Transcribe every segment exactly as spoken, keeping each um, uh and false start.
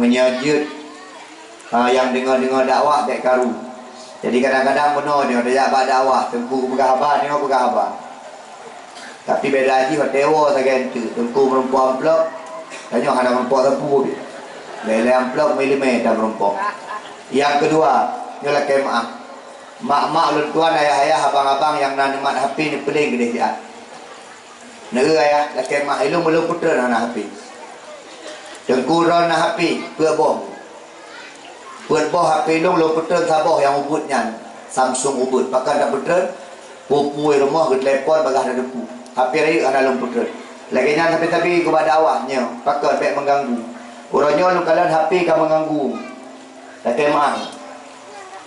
Nyoe jeuet, ha, nyang deungoe-deungoe dakwah bèk karu. Jadi kadang-kadang bunoe nyoe tajak bak dakwah, teungku peugah haba, nyoe peugah haba. Tapi beda jih watèe woe sagai eunteuk, teungku meurumpok amplop, tanyoe hana meurumpok sapeue pih. Lhèe-lhèe amplop meulimè tameurumpok. Nyang keudua, nyoe lakèe meu'ah. Mak-mak ulôn tuan, ayah-ayah, abang-abang nyang na neumat H P neupeuléng keudéh siat. Neu ayah lakèe meu'ah, ilôn meulôn peutreun hana H P. Teungku droen na H P, peuet boh. Peuet boh H P lôn, lôn peutreun saboh nyang ubit nyan, Samsung ubit. Pakon tapeutreun? Peue-peue rumoh geutelepon bagaih tateupeue. H P rayeuk hana lôn peutreun. Lagèe nyan sabe-sabe geuba dakwah nyoe, pakon bèk meuganggu. Uroe nyoe lôn kalon H P ka meuganggu. Lakèe meu'ah.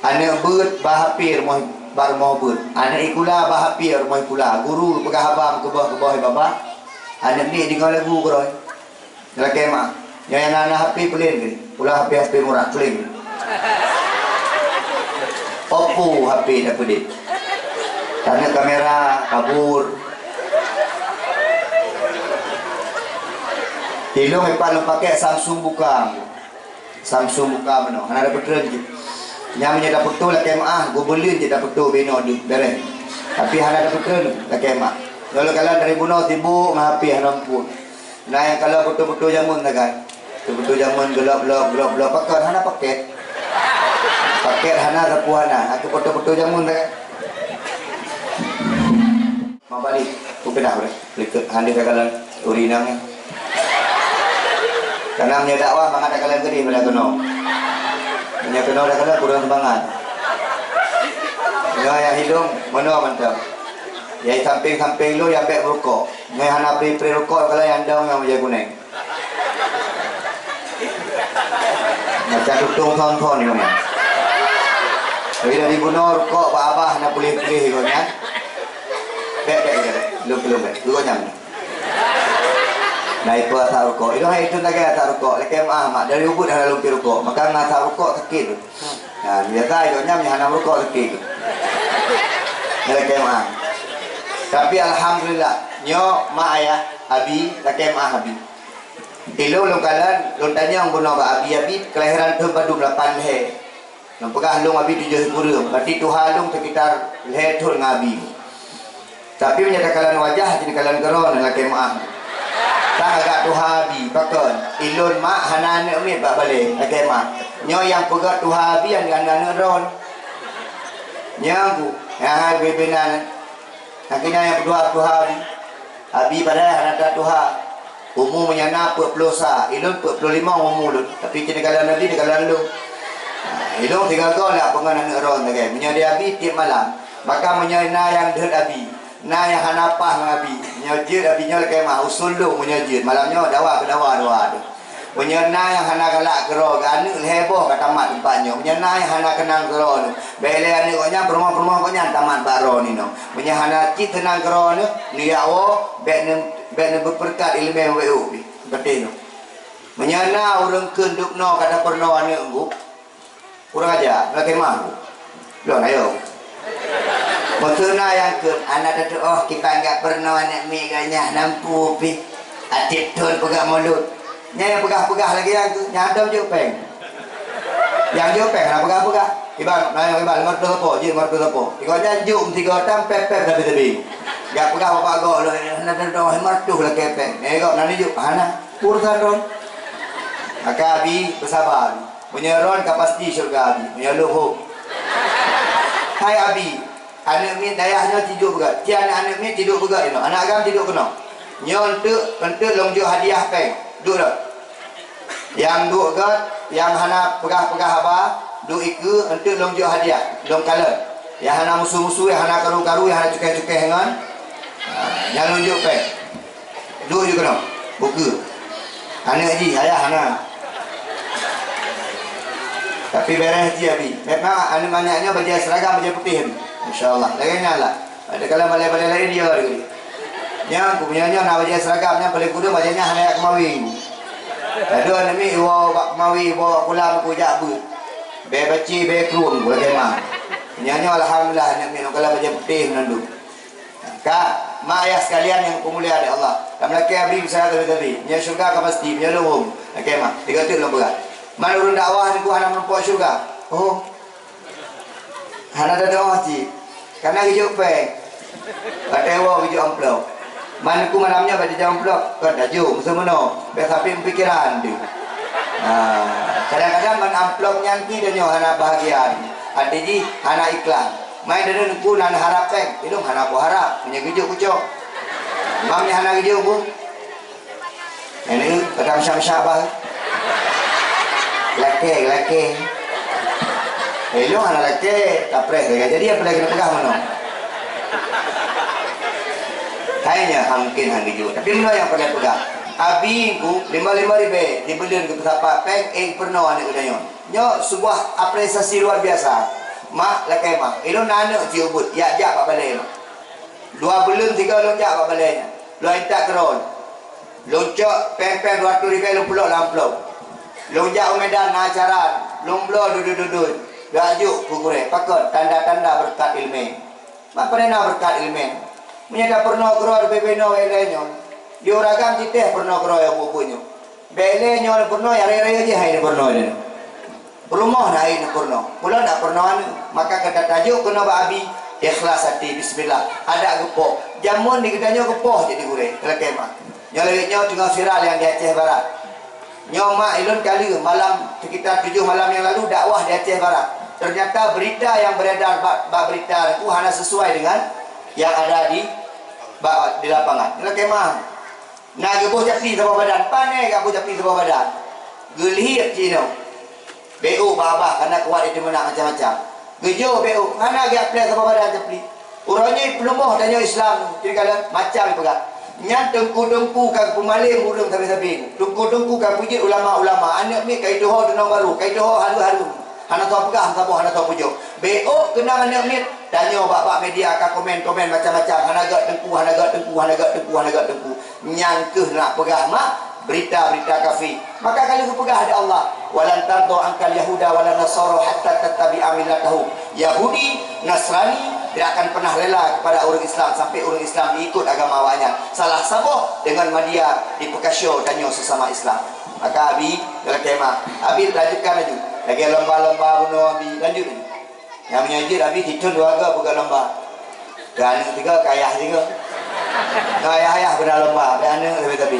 Aneuk beuet ba H P rumoh, bak rumoh beuet. Aneuk sikula ba H P rumoh sikula. Guru geupeugah haba meukeubah-keubah baba. Aneuk miet deungoe lagu keudroe. Lakèe meu'ah. Nyoe nyang na, na H P peulén keuh. Pula H P-H P murah peulén keuh. Oppo H P tapeudeh. Taneuk kamera kabur. Ilôn ipat lôn pakèk Samsung buka. Samsung buka meunoe, hana tapeutreun jih. Nyan meunyoe tapeutreun lakèe meu'ah, geubeuleueng jih tapeutreun binoe jih, beureh. Tapi hana tapeutreun lakèe meu'ah. Nyoe lôn kalon dari bunoe sibuk ngon H P hana muphom. Na nyang kalon foto-foto jameun sagai. Foto-foto jameun geulop-lop, geulop-lop. Pakon hana pakèt. Pakèt hana, sapeue hana. Aku foto-foto jameun sagai. Mabalik, kupinah udah. Likot hana takalon ureueng inong nyan. Karena meunyoe dakwah mangat takalon keudeh pada keunoe. Meunyoe keunoe takalon kurang seumangat. Nyoe nyang hidong meunoe mantong. Nyang sampéng-sampéng lôn nyang bèk meurukok. Nyoe hana pri-pri rukok, kalau nyang dong nyang meujai kuneng. Macam tutong thon-thon ni, Mak. Tapi dari bunoe rukok bak abah hana puléh-puléh ikot nyan. Bèk, bèk, bèk, bèk. Lôn, lôn, bèk. Rukok nyan. Nah, itu asap rukok. Itu hai itu lagi asap rukok. Lakèe meu'ah, Mak. Dari ubit hana lôn pi rukok. Maka ngon asap rukok sakét tu. Ha, biasa ikot nyan hana rukok sakét tu. Lakèe meu'ah. Tapi alhamdulillah, nyoe mak ayah Abi, lakèe meu'ah Abi. Ilôn lôn kalon, lôn tanyong bunoe bak Abi, Abi kelahiran thôn padum, lapan lhèe. Lôn peugah lôn Abi tujoh sikureueng, berarti tuha lôn sekitar lhèe thôn ngon Abi. Tapi meunyoe takalon wajah, jadi kalon keudroe lakèe meu'ah. Tan agak tuha Abi, pakon? Ilôn mak hana aneuk miet bak balèe, lakèe meu'ah. Nyoe nyang peugah tuha Abi, aneuk-aneuk droen. Nyan ku, nyang hai bubena nyan. Nyang keunan nyang peudua tuha Abi. Abi padahai hana that tuha. Umu meunyoe na peuet ploh sa, ilôn peuet ploh limong umu lôn. Tapi cit neukalon Abi, neukalon lôn. Ha, ilôn sigoe-goe lé peungon aneuk droen sagai. Meunyoe di Abi tiep malam. Maka meunyoe na nyang deuet Abi, na nyang hana paih ngon Abi, nyoe jeuet Abi nyoe lakèe meu'ah, usul lôn meunyoe jeuet. Malam nyoe dawa keu dawa dua tu. Meunyoe na nyang hana galak keudroe, aneuk lhèe boh ka tamat teumpat nyoe. Meunyoe na nyang hana keunong keudroe nyoe, bèk lé aneuk gobnyan, peurumoh-peurumoh gobnyan tamat bak droeneuh nyoe. Meunyoe hana cit seunang keudroe nyoe, neujak woe, bèk neu-, bèk neubeupeureukat ileumèe weueh pih. Seperti nyoe. Meunyoe na ureueng kheun duek noe ka tapeurunoe aneuk geuh, kurang aja, lakèe meu'ah. Lôn ayo. Maksud na nyang kheun, hana tatu'oh kiban gak peurunoe aneuk miet gobnyan, nampu pih. Até thôn peugah mulod. Nyan nyang peugah-peugah lagèe nyan keuh, nyan hana jok pèng. Nyang jok pèng hana peugah-peugah. Iban, na nyang iban lima reutôh sapo, jeuet lima reutôh sapo. Igoe nyan jok meusigoe tam pèp-pèp sabe-sabe. Gak peugah bapak gob lôn, hana tatu'oh lima reutôh lakèe pèng. Nyan igoe na neujok, hana. Urusan droen. Maka Abi beusaba. Meunyoe droen ka pasti syeuruga Abi, meunyoe lôn hom. Hai Abi, aneuk miet dayah nyoe tiduek beugèt. Ci aneuk-aneuk miet tiduek beugèt inoe. Aneuk agam tiduek keunoe. Nyoe eunteuk, eunteuk lôn jok hadiah pèng. Duek lom. Nyang duek gèt, nyang hana peugah-peugah haba, duek ikeue, eunteuk lôn jok hadiah. Lôn kalon. Nyang hana musu-musu, nyang hana karu-karu, nyang hana cukéh-cukéh ngon. Ha, nyan lôn jok pèng. Duek ju keunoe. Bukeue. Aneuk jih, ayah hana. Tapi bèrèh jih Abi. Memang aneuk manyak nyoe bajèe seragam, bajèe putéh Abi. Insya Allah. Lagèe nyan lah. Ada kala balèe-balèe laén dia lagi. Nyan, ku meunyoe nyoe na bajèe seragam nyan paléng kureueng bajèe nyan hana jak keumawe. Aduh, aneuk miet iwoe bak keumawe, iwoe bak kulam ku jak beuet. Bèe bacé, bèe krueng ku lagèe ma. Nyan nyoe alhamdulillah aneuk miet nyoe kala bajèe putéh meunan dum. Ka, mak ayah sekalian nyang dimuliakan Allah. Lam lakèe Abi besara teubi-teubi. Nyoe syeuruga ka pasti, nyoe lôn hom. Lakèe ma, tiga teuk lôn peugah. Man ureuëng dakwah Teungku hana meurumpok syeuruga. Oh. Hana teudoh cit. Kana geujok péng. Watée woe geujok amplop. Man Teungku malam nyoe bak jijak amplop. Kon tajok, meuseumeunoe. Bék sampai meupikiran tu. Ha, kadang-kadang man amplop nyan pih tanyoe hana bahagia. Arti jih hana ikhlas. Mai dada Teungku nan harap péng. Ilong hana ku harap. Meunyoe geujok kucok. Mam nyan hana geujok bu. Ini kadang syam-syam bah. Laki, laki. Ilong hana laki, kapreh lagi. Jadi apa lagi nak pegang mana? Hanya mungkin hang geujok. Tapi mana yang pernah pegang? Abi ku lima lima ribu dibeli ke pesapa péng, eh, pernah anak udah nyon. Nyo sebuah apresiasi luar biasa. Mak, lakai mak. Ilong na anak ci ubut, yak jak bak balai mak. Dua buleuen tiga lôn jak bak balai nyan. Lôn intat keudroe. Lôn cok péng-péng dua ratus ribèe lôn pulok lam amplop. Lôn jak u Medan na acara, lôn bloe dudoe-dudoe. Lôn jak jok keu gurèe. Pakon? Tanda-tanda beureukat ileumèe. Mak, pane na beureukat ileumèe. Meunyoe tapeurunoe keudroe leubeh binoe ilèe nyoe. Di uragam citèh peurunoe keudroe buet-buet nyoe. Bèk lé nyoe neupeurunoe, ya raya-raya jih hai neupeurunoe nyoe. Rumoh na hai neupeurunoe. Pula nak peurunoe aneuk. Maka ka tatajok keunoe bak Abi, ikhlas até, bismillah. Adak geupoh. Jameun di geutanyoe geupoh jadi gurèe, lakèe mak. Nyoe lagèe nyoe teungoh viral nyang di Aceh Barat. Nyoe mak ilôn kali malam, sekitar tujoh malam yang lalu dakwah di Aceh Barat. Ternyata berita yang beredar bak, bak berita tu hana sesuai dengan yang ada di, bak, di lapangan. Nyoe lakèe mak. Na geuboh capli saboh badan, pane geuboh capli saboh badan. Geulhiet cit inoe. Beu babah kana kuat itu meunak macam-macam. Geujok beu, hana geupleh saboh badan capli. Uroe nyoe peuleumoh tanyoe Islam, kira-kira macam peugah. Nyan teungku-teungku ka peumalém ureueng sabe-sabe. Teungku-teungku ka peujeuet ulama-ulama. Aneuk miet ka ituho dunong barô, ka ituho haru-haru. Hana tau peugah, hana tau boh, hana tau pujoe. Beu keunong aneuk miet, tanyoe bak-bak media ka komen-komen macam-macam. Hana gèt teungku, hana gèt teungku, hana gèt teungku, hana gèt teungku. Nyan keuh nak peugah mak berita-berita kafé. Maka ka lheueh geupeugah lé Allah, "Walan tarda ankal yahuda walan nasara hatta tattabi'a millatahum." Yahudi, Nasrani tidak akan pernah rela kepada ureueng Islam sampai ureueng Islam ikut agama awaknyan. Salah saboh dengan media dipeukasoe tanyoe sesama Islam. Maka Abi dalam kemah, Abi lanjutkan laju. Lagi lomba-lomba bunoe Abi lanjut laju. Nyang meunyoe jeuet Abi sithon dua go peugah lomba. Keu aneuk tiga, keu ayah tiga. Keu ayah-ayah beuna lomba, keu aneuk tapi-tapi.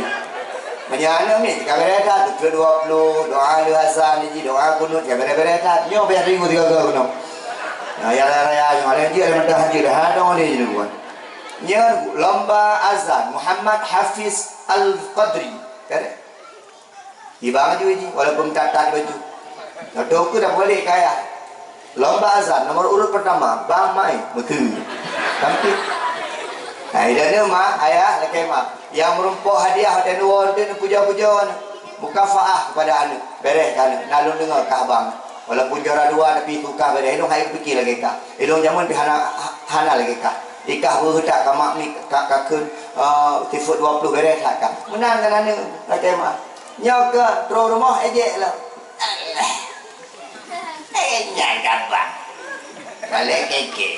Meunyoe aneuk miet ka beureh that, pukul dua puluh, doa lheueh azan jih, doa kunut ka beureh-beureh that. Nyoe bèk ribu tiga go keunoe. Nah, ya raya-raya nyoe, ada jih ada mentah jih dah, ha dong ni jih buat. Nyoe lomba azan Muhammad Hafiz Al-Qadri. Kan? Tiba laju jih, walaupun that-that baju. Nah, tu aku dah boleh kaya. Lomba azan nomor urut pertama, Bang Mai, betul. Tapi, nah, idane mak, ayah, lakèe mak. Yang meurumpok hadiah, watèe nuwoe, tu puja-puja, mukafaah kepada aneuk. Bereh ka aneuk, na lôn deungoe kah bang. Walaupun juara dua, tapi itu kah bereh. Ilong hai pikir lagi kah. Ilong jameun pi hana, hana lagi kah. Ikah beuheutak ka mak mi, ka, ka kheun, eh, sifut dua puluh bereh lah kah. Meunan kan aneuk, lakèe mak. Nyoe keuh, troh rumoh ejek lom. Alah. Eh, nyan ka bang. Malèe kèkè.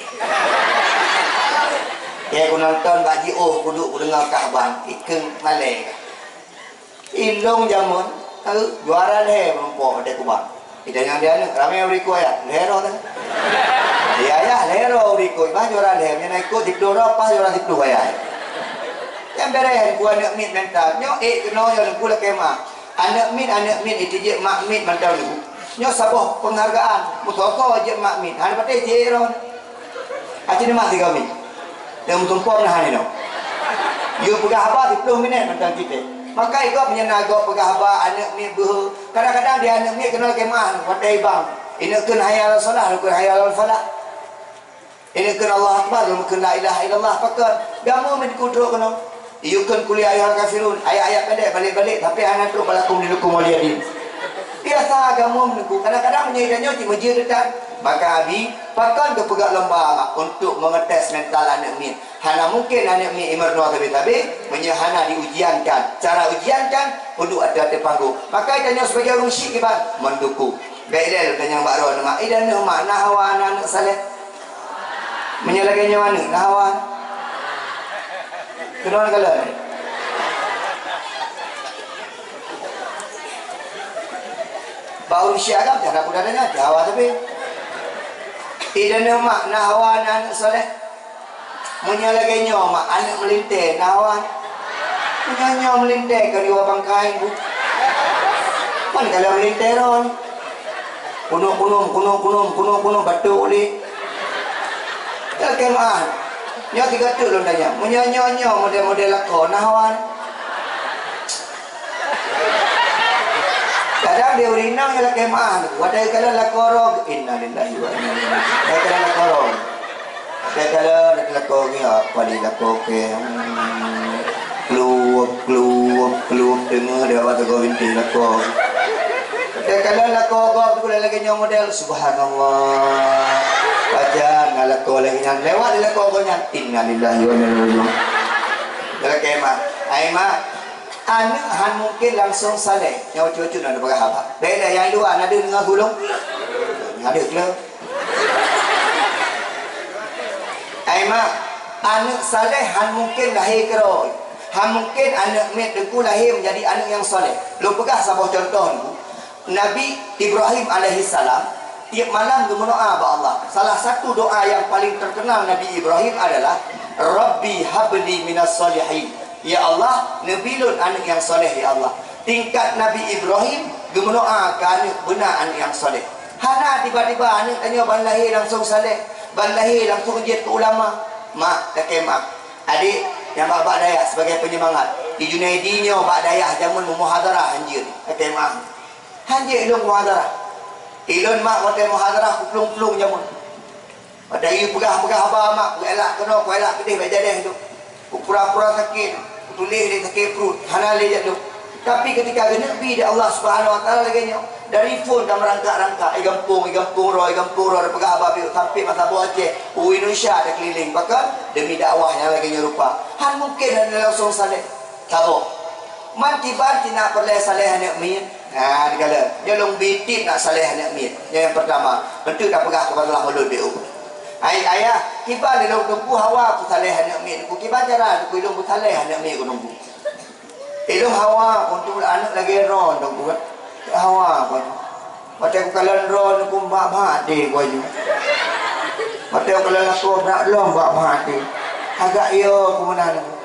Ya, ku nonton bak jiôh, ku duek, ku deungoe kah bang. Ikheun malèe. Ilong jameun, eh, juara lhèe meurumpok watèe kubang. Kita nyang di aneuk, ramè ureueng ikot ayah, lhèe droe teuh. Di ayah, lhèe droe ureueng ikot, bah juara lhèe, nyang na ikot siploh droe, pas juara siploh ayah. Nyang bereh ku aneuk miet mental. Nyoe ék keunoe nyoe ku lakèe mak. Aneuk miet, aneuk miet, itu jeuet mak miet mantong nyoe. Nyoe saboh penghargaan. Meusoe-soe jeuet mak miet. Hana patéh jeuet droe. Aci nyoe mak tiga miet. Dan meutumpom nah nyoe. Yue peugah haba siploh minèt mantong cité. Maka igob meunyoe na gob peugah haba aneuk miet beuhe. Kadang-kadang di aneuk miet keunoe lakèe mak watèe ibang. Ineuk kheun hayya 'alas shalah, kheun hayya 'alal falah. Ini kheun Allahu Akbar, lom kheun la ilaha illallah, pakon? Gamu meudiku trok keunoe. Iyue kheun qul ya ayyuhal kafirun, ayat-ayat pendek balik-balik, tapi hana trok balakum dinukum waliyadin. Biasa gamu meudiku, kadang-kadang meunyoe tanyoe cit meujeuet teutan. Maka Abi, pakon geupeugah lomba untuk mengetes mental aneuk miet. Hana mungkin aneuk miet imeurunoe sabe-sabe, meunyoe hana diujiankan. Cara ujiankan, peuduek ateueh-ateueh panggong. Maka tanyoe sebagai ureueng syik kiban, mendukung. Bèk ilèe lôn tanyong bak droeneuh mak, idan neuh mak, na hawa na aneuk saleh? Meunyoe lagèe nyoe aneuk, na hawa? Keunong kalon. Bak ureueng syiah agam cara peugah nyan, cara Hawa tapi. Idana mak na Hawa na aneuk saleh. Meunyoe lagèe nyoe mak aneuk meulintèe na Hawa. Meunyoe nyoe meulintèe ka diwa bangkai bu. Pan kalau meulintèe ron. Kunok-kunok, kunok-kunok, kunok-kunok batuk lé. Lakèe meu'ah. Nyoe tiga tu lôn tanya. Meunyoe nyoe nyoe model-model lakoe na Hawa. Kadang di ureueng inong nyang lakèe meu'ah, watèe kalon lakoe roh, innalillahi wa inna ilaihi raji'un. Watèe kalon lakoe roh. Watèe kalon lakoe roh, apa di lakoe ke, hmm, kluwup, kluwup, kluwup, teungoh dia bak teugok binti lakoe. Watèe kalon lakoe gob tu lagèe nyoe model, subhanallah. Pajan ngon lakoe lagèe nyan, lewat di lakoe gob nyan, innalillahi wa inna ilaihi raji'un. Lakèe meu'ah. Hai mak, Aneuk han mungken langsong saleh, nyang ucut-ucut na neupeugah haba. Bèk lé nyang luwa na deuh deungoe gulong. Ngadeuh le. Ai mak, aneuk saleh han mungken lahé keudroe. Han mungken aneuk miet teungku lahé meujadi aneuk nyang saleh. Lôn peugah saboh cuntoh teungku. Nabi Ibrahim alaihissalam tiep malam geumeudoa bak Allah. Salah satu doa yang paling terkenal Nabi Ibrahim adalah, "Rabbi habli minas salihin." "Ya Allah, neubi lôn aneuk nyang saleh, ya Allah." Tingkat Nabi Ibrahim geumeudoa keu aneuk beuna aneuk nyang saleh. Hana tiba-tiba aneuk tanyoe ban lahé langsong saleh, ban lahé langsong jeuet keu ulama. Mak, lakèe mak. Adék nyang bak-bak dayah sebagai penyemangat. I Junaidi nyoe bak dayah jameun meumuhadharah han jeuet. Lakèe mak. Han jeuet ilôn muhadharah. Ilôn mak watèe muhadharah kuplueng-plueng jameun. Padahai peugah-peugah haba mak, kuelak keunoe, kuelak keudeh, bèk jadeh tu. Kupura-pura sakét, kutuléh lé sakét pruet, hana lé jak dong. Tapi ketika geuneuk bi di Allah Subhanahu Wa Taala lagèe nyoe, dari phon ka meurangkak-rangkak, i gampông, i gampông droe, i gampông droe, peugah haba piôh, sampai masa boh Aceh, u Indonesia takeulileng, pakon? Demi dakwah nyang lagèe nyoe rupa. Han mungken hana langsong saleh. Saboh. Man kiban cit na peureulèe saleh aneuk miet? Ha, dikalon. Nyoe lôn bi tiep na saleh aneuk miet. Nyoe nyang peurtama. Beutôi tapeugah keu masalah mulod B O. Ai ayah, kiban lôn teungku hawa keu saleh aneuk miet. Teungku kiban cara teungku ilôn keu saleh aneuk miet keu teungku. Ilôn hawa keu untuk aneuk lagèe droe teungku kan. Hawa keu. Watèe kukalon droe teungku bak-bak até ku aju. Watèe kukalon lakoe brat lom bak-bak até. Agak yo keu meunan.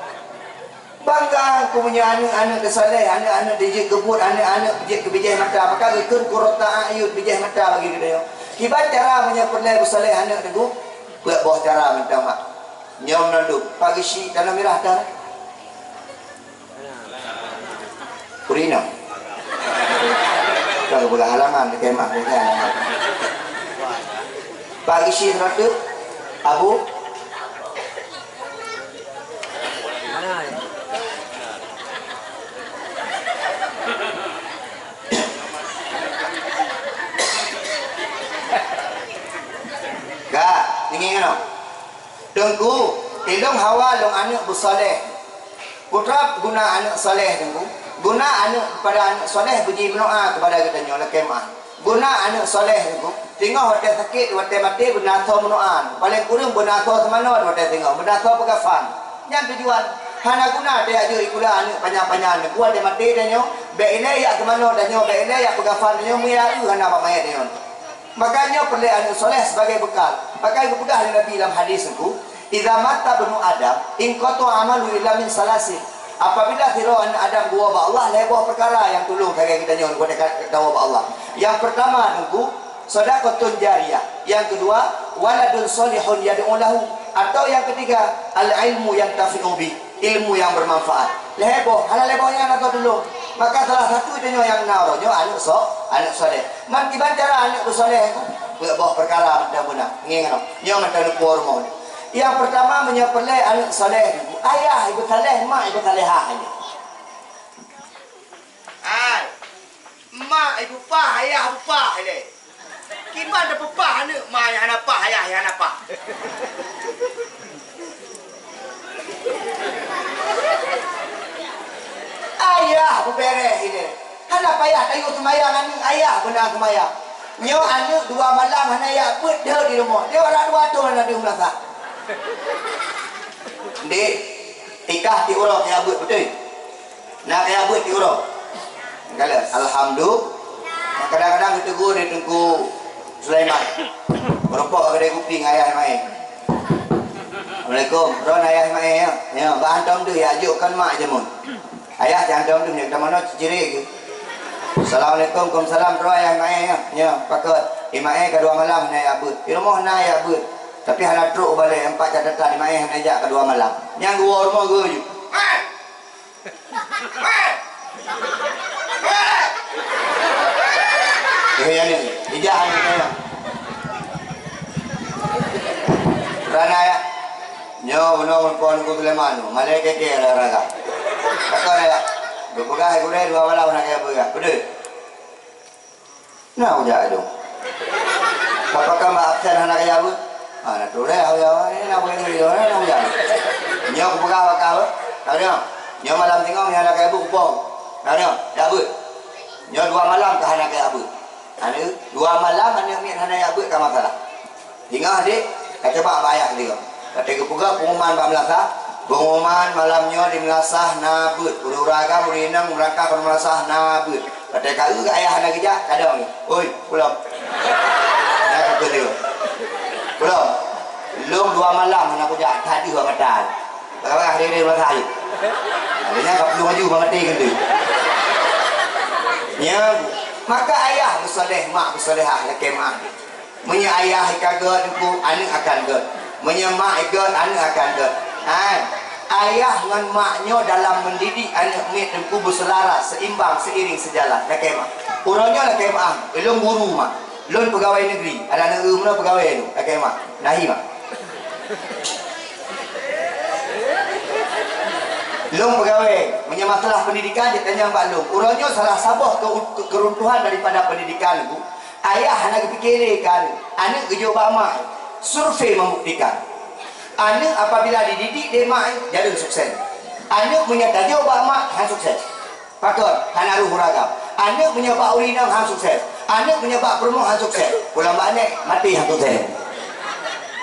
Bangga ku meunyoe aneuk-aneuk teusaleh, aneuk-aneuk teuh jeuet keu buet, aneuk-aneuk jeuet keu bijèh mata. Maka geukheun qurrata a'yun, bijèh mata bagi geutanyoe. Kiban cara meunyoe peureulèe beusaleh aneuk teungku, peuet boh cara mantong mak. Nyoe meunandum, pagi syik tanah mirah dah. Ureueng inong. Ka geupeugah halaman, di kemah, di kemah. Pagi syik ratu, abu. Ka, ninggi ngon. Teungku, ilôn hawa lôn aneuk beusaleh. Peue guna aneuk saleh teungku? Guna aneuk pada aneuk saleh beuji meudoa keupada geutanyoe lakèe meu'ah. Guna aneuk saleh teungku. Singoh watèe sakét, watèe maté beuna asoe meudoa. Paleng kureueng beuna asoe seumanoe watèe singoh, beuna asoe peukafan. Nyan tujuan. Hana guna tajak jeuet sikula aneuk panyang-panyang teungku watèe maté tanyoe. Bèk ilèe jak seumanoe tanyoe, bèk ilèe jak peukafan tanyoe, meuya eu hana bak manyèt tanyoe. Maka nyoe peureulèe aneuk saleh sibagai beukal. Maka geupeugah lé Nabi lam hadis teungku, "Idza mata ibnu Adam, inqata'a amaluhu illa min salasin." Apabila sidroe aneuk Adam geuwoe bak Allah, lhèe boh peukara nyang tulông sagai geutanyoe geuwoe bak Allah. Nyang peurtama teungku, shadaqatun jariyah. Nyang keudua, waladun shalihun yad'u lahu. Atau nyang keutiga, al-ilmu yantafi'u bih. Ilmu nyang beumanfaat. Lhèe boh, hana lhèe boh nyan atau tulông. Maka salah satu tanyoe nyang na uroe nyoe aneuk so-, aneuk saleh. Man kiban cara aneuk beusaleh, peuet boh peukara mantong beuna. Ngieng nyoe. Nyoe mantong neupuwoe rumoh. Nyang peurtama, meunyoe peureulèe aneuk saleh, ayah ibeusaleh, mak ibeusalehah. Hai. Mak ipeupah, ayah ipeupah ilèe. Kiban tapeupah aneuk ma nyang hana pah, ayah nyang hana pah. Ayah beubèrèh ilèe. Hana payah tayue seumayang aneuk, ayah beuna seumayang. Nyoe aneuk dua malam hana jak beuet deuh di rumoh. Dia orang dua thôn hana deuh meunasah. Dek, tikah ti uroe kaya beuet beutôi. Na kaya beuet ti uroe. Kala, alhamdulillah. Kadang-kadang geutegur di Teungku Sulaiman. Meureumpok ka keudè kupi ngon ayah Ismail. "Assalamualaikum. Droen ayah Ismail, ya? Ya, bah hantom deuh, ya, jok kon mak jameun. Ayah, jangan hantom deuh, nyak tamanoe ciciré geuh." "Assalamualaikum." "Waalaikumsalam. Droen ayah Ismail, ya? Ya, pakon? Ismail ka dua malam hana jak beuet. Di rumoh na jak beuet. Tapi hana trok balek, empat catatan Ismail hana jak ka dua malam." Nyang geuwoe rumoh geuh ju. Eh, ya ni, ijak ni, ya. Rana ya. Nyoe bunoe muphom Teungku Sulaiman, malée keke raga-raga. Takon ya. Geupeugah gurée dua malam hana geupeugah. Beudeuh. Na ujak tu. Apakah mak absen hana kaya beuet? Ah, na tu deh, awai-awai, na boleh beli, na ujak. Nyoe kupeugah bak kau, eh. Ka deungoe? Nyoe malam singoh nyoe hana kaya beuet, kupong. Ka deungoe? Jak beuet. Nyoe dua malam ka hana kaya beuet. Aneuk, dua malam aneuk miet hana jak beuet ka masalah. Ingat dek, ka coba bak ayah dia. Watée geupeugah pengumuman bak meulasah, pengumuman malam nyoe di meulasah na beuet. Ureueng agam ureueng inong meurangkah keu meulasah na beuet. Watée ka eu ayah hana geujak, kadang ni. Oi, pulang. Ya, kata dia. Pulang. Lom dua malam hana kujak, tadi dua mata. Bagaimana hari ini meulasah ayu? Akhirnya ka pulang laju, mati kan tu. Ya, maka ayah bersoleh, mak bersolehah, lakée meu'ah. Meunyoe ayah ka gét, Teungku, aneuk akan gét. Meunyoe mak gét, aneuk akan gét. Hai, ayah ngon mak nyoe dalam mendidik aneuk miet Teungku beuseulara, seimbang, seiring sejalan. Lakée meu'ah. Uroe nyoe lakée meu'ah, ulôn guru mak. Lôn peugawée negeri, ada aneuk ulôn pegawai tu, lakée meu'ah. Nahi mak. Lôn peugawée, meunyoe masalah pendidikan jitanyong bak lôn. Uroe nyoe salah saboh ke-, ke-, keruntuhan daripada pendidikan, Teungku. Ayah hana geupike lé keu aneuk. Aneuk geujok bak mak. Survei membuktikan, aneuk apabila dididik lé mak, jareung sukses. Aneuk meunyoe tajok bak mak, han sukses. Pakon? Hana rôh ureueng agam. Aneuk meunyoe bak ureueng inong, han sukses. Aneuk meunyoe bak peurumoh, han sukses. Pulang bak nek, maté han sukses.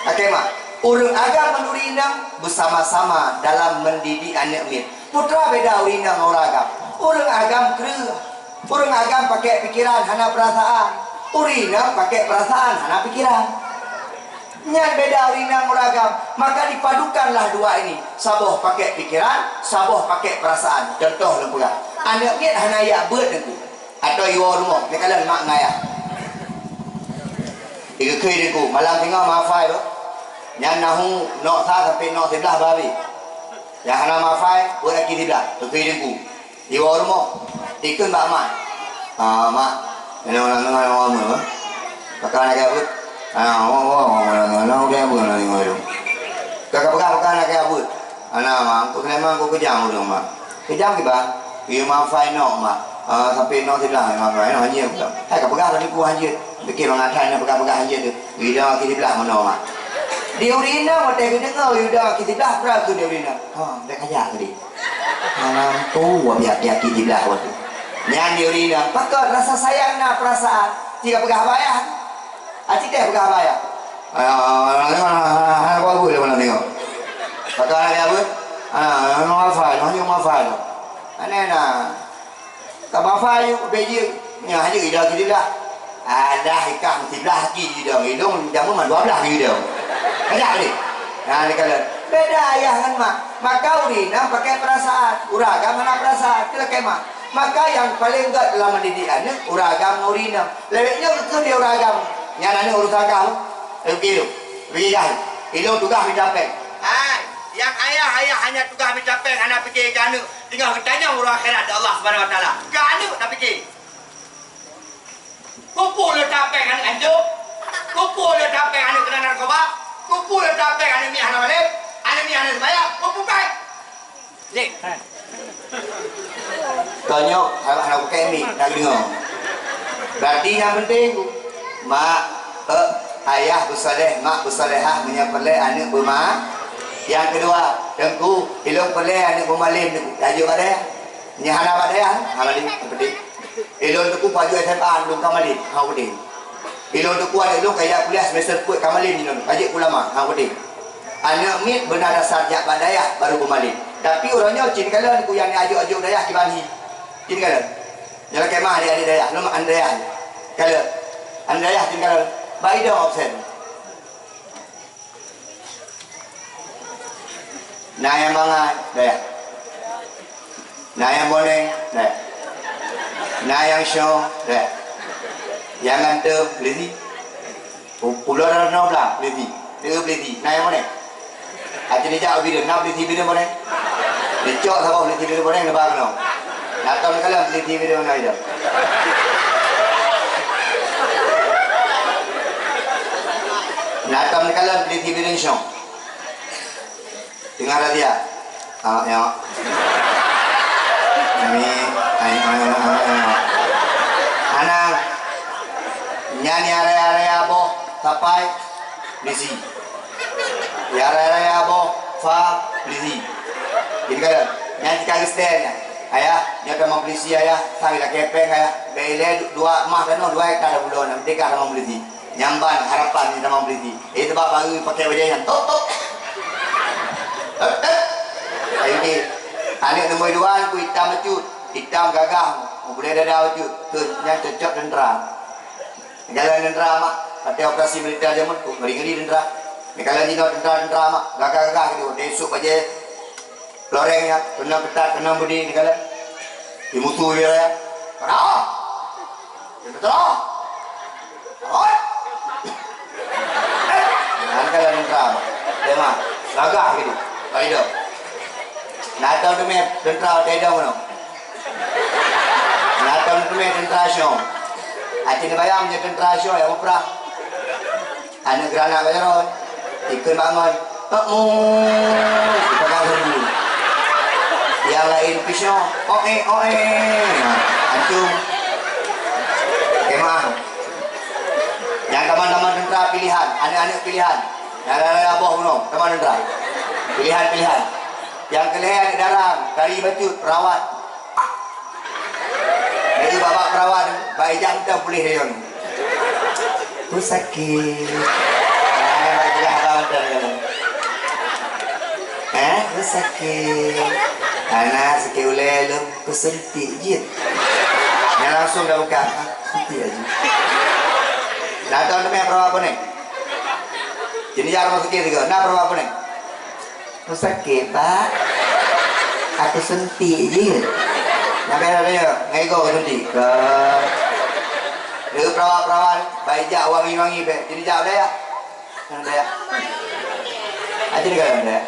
Lakée meu'ah, ureueng agam ngon ureueng inong beusama-sama dalam mendidik aneuk miet. Peue teuma beda ureueng inong ngon ureueng agam? Ureueng agam kreueh. Ureueng agam pakai pikiran, hana perasaan. Ureueng inong pakai perasaan, hana pikiran. Nyan beda ureueng inong ngon ureueng agam. Maka dipadukanlah dua ini. Saboh pakai pikiran, saboh pakai perasaan. Contoh lôn peugah. Aneuk miet hana jak beuet, Teungku. Atau iwoe rumoh, neukalon mak ngon ayah. Dikeue-keue Teungku, malam singoh mahafai tu. Nyan nahu nol sa sampai nol siblah babi. Nyang hana mahafai, buet aki siblah. Dikeue Teungku. Iwoe rumoh. Ikheun bak mak. Ah, mak. Nyoe nang nang nang nang. Pakon hana kaya buet? Ah, wah, wah, wah, nang nang nang udah bukan nang nang. Kakak peugah pakon hana kaya buet. Hana, mak. Engkau Sulaiman, engkau kejam ureueng, mak. Kejam kiban? Iya mahafai nok, mak. Ah, sampai nok siblah, mak. Nok hanjeuet pula. Hai, ka peugah tadi ku hanjeuet. Pikir mangat hai, nak peugah-peugah hanjeuet tu. Gila aki siblah meunoe, mak. Di ureueng inong, watée geudeungoe, iya aki siblah, peurah keu di ureueng inong. Ha, dak kajak tadi. Malam tu, wabiak-biak aki siblah waktu. Nyan di ureueng inong. Pakon rasa sayang na perasaan. Tiga peugah bak ayah. Aci teh peugah bak ayah. Ah, ah, ah, ah, ah, ah, apa guna mana tengok? Pakon ada apa? Ah, ah, ah, apa? Hanya apa? Aneh nah. Ka bafa yuk beujeuet, nyan hana jeuet idong keu siblah. Alah, ikah meusiblah lagi idong, idong jameun man dua blah idong. Kajak lé. Nah, ni kala beda ayah ngon mak. Maka ureueng inong pakai perasaan, ureueng agam hana perasaan, keu lakée mak. Maka nyang paleng gét dalam mendidik aneuk, ureueng agam ngon ureueng inong. Lewat nyoe keu dia ureueng agam. Nyan aneuk urusan kah. Oke tu. Pergi kah. Ilong tugaih mita péng. Hai, nyang ayah-ayah hanya tugaih mita péng, hana pike keu aneuk. Teungoh geutanyong uroe akhirat di Allah Subhanahu Wa Taala. Keu aneuk tapike. Peue-peue le tapéng aneuk anjok? Peue-peue le tapéng aneuk keunan narkoba? Peue-peue le tapéng aneuk miet hana malém? Aneuk miet hana seumayang? Peue-peue péng? Jih. Tanyoe hana, hana bukai mi, nak deungoe. Berarti nyang penting, mak, eh, ayah beusaleh, mak beusalehah meunyoe peureulée aneuk beuma-. Nyang keudua, Teungku, ilong peureulée aneuk beumalém, tajok bak dayah. Nyan hana bak dayah, hana malém, nyang penting. Ilong Teungku pajoh S M A, lôn ka malém, hana penting. Ilong Teungku aneuk lôn ka jak kuliah semester peuet ka malém ilong, ka jeuet ulama, hana penting. Aneuk miet beuna dasar jak bak dayah baru beumalém. Tapi uroe nyoe cit kalon ku nyang ajok-ajok dayah kiban hi. Cit kalon. Nyoe lakée mah adik-adik dayah, lôn aneuk dayah. Kalon. Aneuk dayah tinggal. Bak idong absen. Na nyang mangat, dayah. Na nyang boneng, dayah. Na nyang syong, dayah. Nyang ganteng, Lizzy. Pu-, pulo dan noe blang, Lizzy. Dua Lizzy. Na nyang boneng. Aci dijak bideung, na Lizzy bideung boneng. Dicok saboh Lizzy bideung boneng, neuba keunoe. Na tom kalon Lizzy bideung na idong. Na tom kalon Lizzy bideung syong. Teungoh razia. Ah, ya. Amin. Ayo, ayo, ayo, ayo. Hana. Nyan nyang raya-raya boh sapai, Lizzy. Nyang raya-raya boh fa, Lizzy. Jadi kata, nyan tika geuseuti nyan. Ayah, nyoe tamong polisi, ayah. Sang ila kepeng, ayah. Bèk ilèe du-, dua mah tanoh, dua hekta dah bulan, merdeka tamong polisi. Nyang ban harapan nyang tamong polisi. Eh, teuma baru pakai bajèe nyan. Top, top. Top, top. Ayo, okey. Aneuk nombor dua, ku itam bacut. Itam gagah. Bulèe dada bacut. Tu, nyan cocok tentara. Jalan tentara, mak. Pakai operasi militer jameun tu. Ngeri-ngeri tentara. Kalau jinoe tentara-tentara, mak. Gagah-gagah gitu. Dia esok bajèe loreng ya. Keunong keutat, keunong beudé, ni kalau. Di mutu dia ya. Kenapa? Tentara! Oi! Nyan ka dalam tentara. Tema. Gagah gitu. Pak Ido. Nah, tahu tu meh tentara Pak Ido mana? Nah, tahu tu meh tentara Syong. Hati ni bayang je tentara Syong yang berperang. Aneuk granat bak jaroe, ikheun bak ngon, "Pak Mun!" Ipaga serbu. Nyang laén pisong, "Oe, oe!" Nah, antum. Kemah. Nyang teman-teman tentara pilihan, aneuk-aneuk pilihan. Nyang raya-raya boh bunoe, teman tentara. Pilihan-pilihan. Nyang keu lhèe aneuk dalam, kari bacut, perawat. Jadi, babah perawat, bak ijak mantong puléh rayon. Ku sakét. Hai, bak ijak abang mantong rayon. Eh, ku sakét. Hana sakét ulèe lom, ku suntik jeuet. Nyan langsung dah buka. Ah, suntik aja. Nah, tahun depan perawat apa ni? Jadi, ya, rumah sakit juga. Nah, perawat apa ni? Sakét, Pak. Aku suntik je. Nyampe dah dia, ngego suntik. Ke. Dia perawat-perawat, baik jak wangi-wangi bek. Jadi jak daya. Daya. Aja dia daya.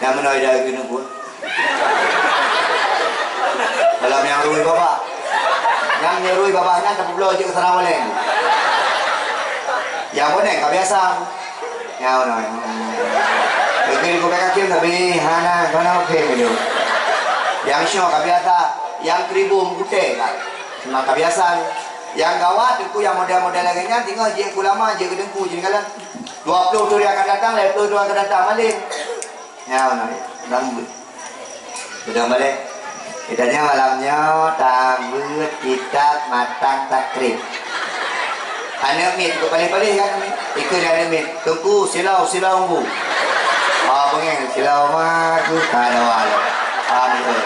Yang mana dia gini pun. Dalam nyang rui babah. Nyang rui babah nyan tapubloe jeuet keu sarang waleng. Nyang boneng ka biasa. Nyang boneng. Tapi di kubek kaki tapi hana, hana oke gitu. Nyang syoe ka biasa. Nyang keribu meukuté ka. Cuma ka biasa. Nyang gawat teungku nyang model-model lagèe nyan tinggal jeuet keu ulama, jeuet keu teungku jeuet keu galak. Dua puluh tahun yang akan datang, lima puluh tahun yang akan datang, malem. Ya, beudôh balek. Kita nyoe malam nyoe tabeuet kitab Matan Takrib. Aneuk miet, ikut paléh-paléh kan, miet? Ikut aneuk miet. Teungku, silau, silau, Bu. Ah, beungéh, silau mah, aku tak ada walau. Ah, betul.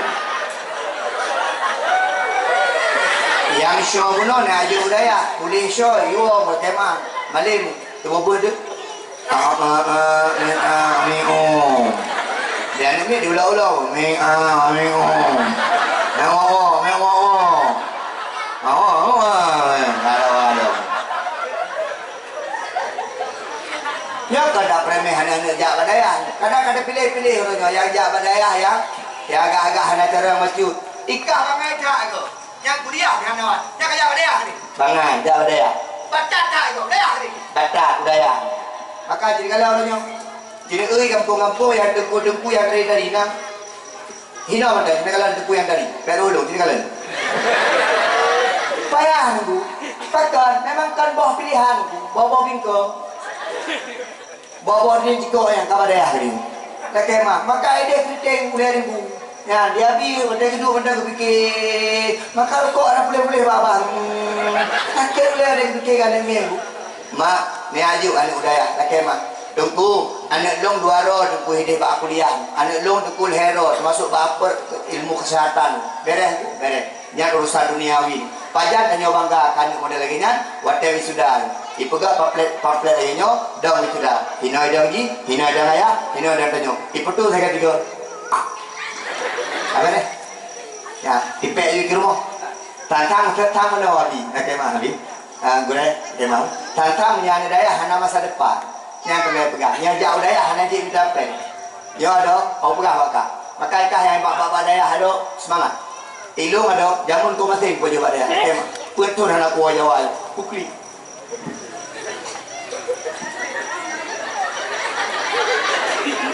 Yang syoe bunoe na aju budaya. Ulih syoe, yuo, berkemah. Malem, teuma beuet deh. Mi'ah, mi'ah, mi'ah. Dia ni, ni diulang-ulang. Mi'ah, mi'ah. Mewah, mewah. Mewah, mewah. Aduh, aduh. Nyoe ka da premeh aneuk-aneuk jak bak dayah. Kadang ka da piléh-piléh ureueng nyoe nyang jak bak dayah, ya. Ya agak-agak hana cara maksud. Ikah bangai that ke? Nyang kuliah di hana wan. Nyang kaya dayah ni. Bangai, jak dayah. Batat that iko, dayah ni. Batat, dayah. Maka jadi kalau orang nyoe. Jadi euy kampung-kampung yang teungku-teungku yang dari-dari na. Hina mata, kita kalau teungku yang dari. Pek dulu, jadi kalau. Payah nunggu. Pakon, memang kan boh pilihan. Boh-boh bingkong. Boh-boh ni jikoh nyang ka bak dayah tadi. Lakèe mah, maka idéh keuriteng ulèe ribu. Nyan, diabi, watèe geuduek mantong geupike. Maka rukok hana puléh-puléh babah. Hmm, sakét ulèe ada geupike keu aneuk miet. Mak, ni aju aneuk u dayah, lakèe mah. Teungku, aneuk lôn dua droe teungku idéh bak kuliah. Aneuk lôn teungku lhèe droe, teumasuk bak apot ilmu kesehatan. Bèrèh, bèrèh. Nyan urusan duniawi. Pajan tanyoe bangga keu aneuk model lagèe nyan, watèe wisuda. Ipeugah pamflet, pamflet lagèe nyoe, dong wisuda. Hinoe dong jih, hinoe dong ayah, hinoe dong tanyoe. Ipeutôi sagai tiga. Ah. Apa ni? Ya, tipèk lagi keu rumoh. Tantang, tantang mana, Abi? Oke, mah, Abi. Ah, gurèe, oke, mah. Tantang meunyo aneuk dayah hana masa depan. Nyan peureulèe peugah. Nyan jak u dayah hana jeuet mita péng. Nyoe adoe, kapeugah bak kah. Maka kah nyang bak, bak, bak dayah adoe, seumangat. Ilôn adoe, jameun keu maséng kupajoh bak dayah. Oke, mah. Peuet thôn hana kuwoe Jawa nyoe. Kuklik.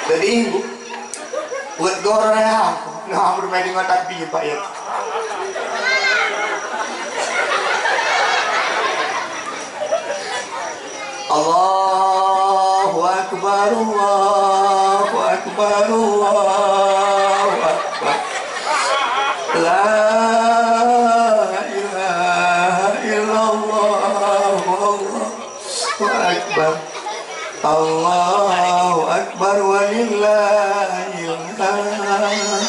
Jadi, Bu, peuet goh raya, nah, bermain dengan takbir, Pak, ya. Allahu Akbar, Allahu Akbar, Allahu Akbar. La ilaha illallah, Allahu Akbar. Allahu Akbar walillahil hamd.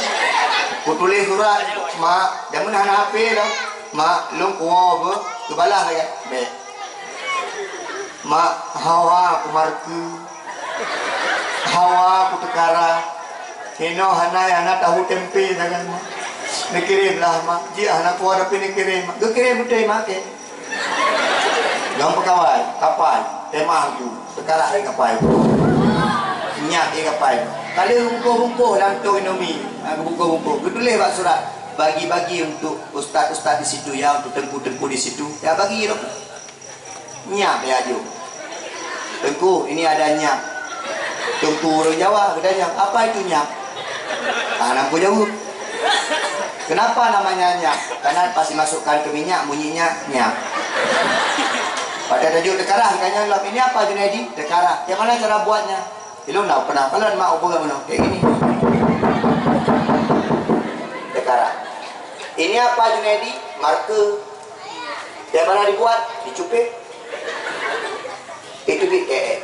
Kutuléh surat, Mak, jameun hana H P dah. Mak, lôn kuwoe beuh, geubalah lagèe. Bèk. Mak, hawa kumarkeu. Hawa kuteukara. Hinoe hana, hana tahu tempe sagai, Mak. Neukirém lah, Mak. Jih hana kuwoe tapi neukirém, Mak. Geukirém beutôi, Mak, kèe. Nyang peukawai, kapai, temah ju, teukarah lé kapai. Nyak lé kapai. Ka lheueh bungkôh-bungkôh lam tong Indomie, ha, geubungkôh-bungkôh. Geutuléh bak surat, bagi-bagi untuk ustaz-ustaz di situ, ya, untuk teungku-teungku di situ. Ya, bagi lom. Nyak lé aju. "Teungku, ini ada nyak." Teungku ureueng Jawa geutanyong, "Apa itu nyak?" Ah, Teungku jaweueb. "Kenapa namanya nyak?" "Karena pas dimasukkan ke minyak, bunyinya nyak." Pada tajuk teukarah, tanya lom, "Ini apa, Junaidi?" "Teukarah." "Yang mana cara buatnya?" "Ilôn dah pernah kalon mak ubeue meunoe, kayak gini. Teukarah." "Ini apa, Junaidi?" "Marke." "Yang mana dibuat?" "Dicupet." Itu di, eh, eh.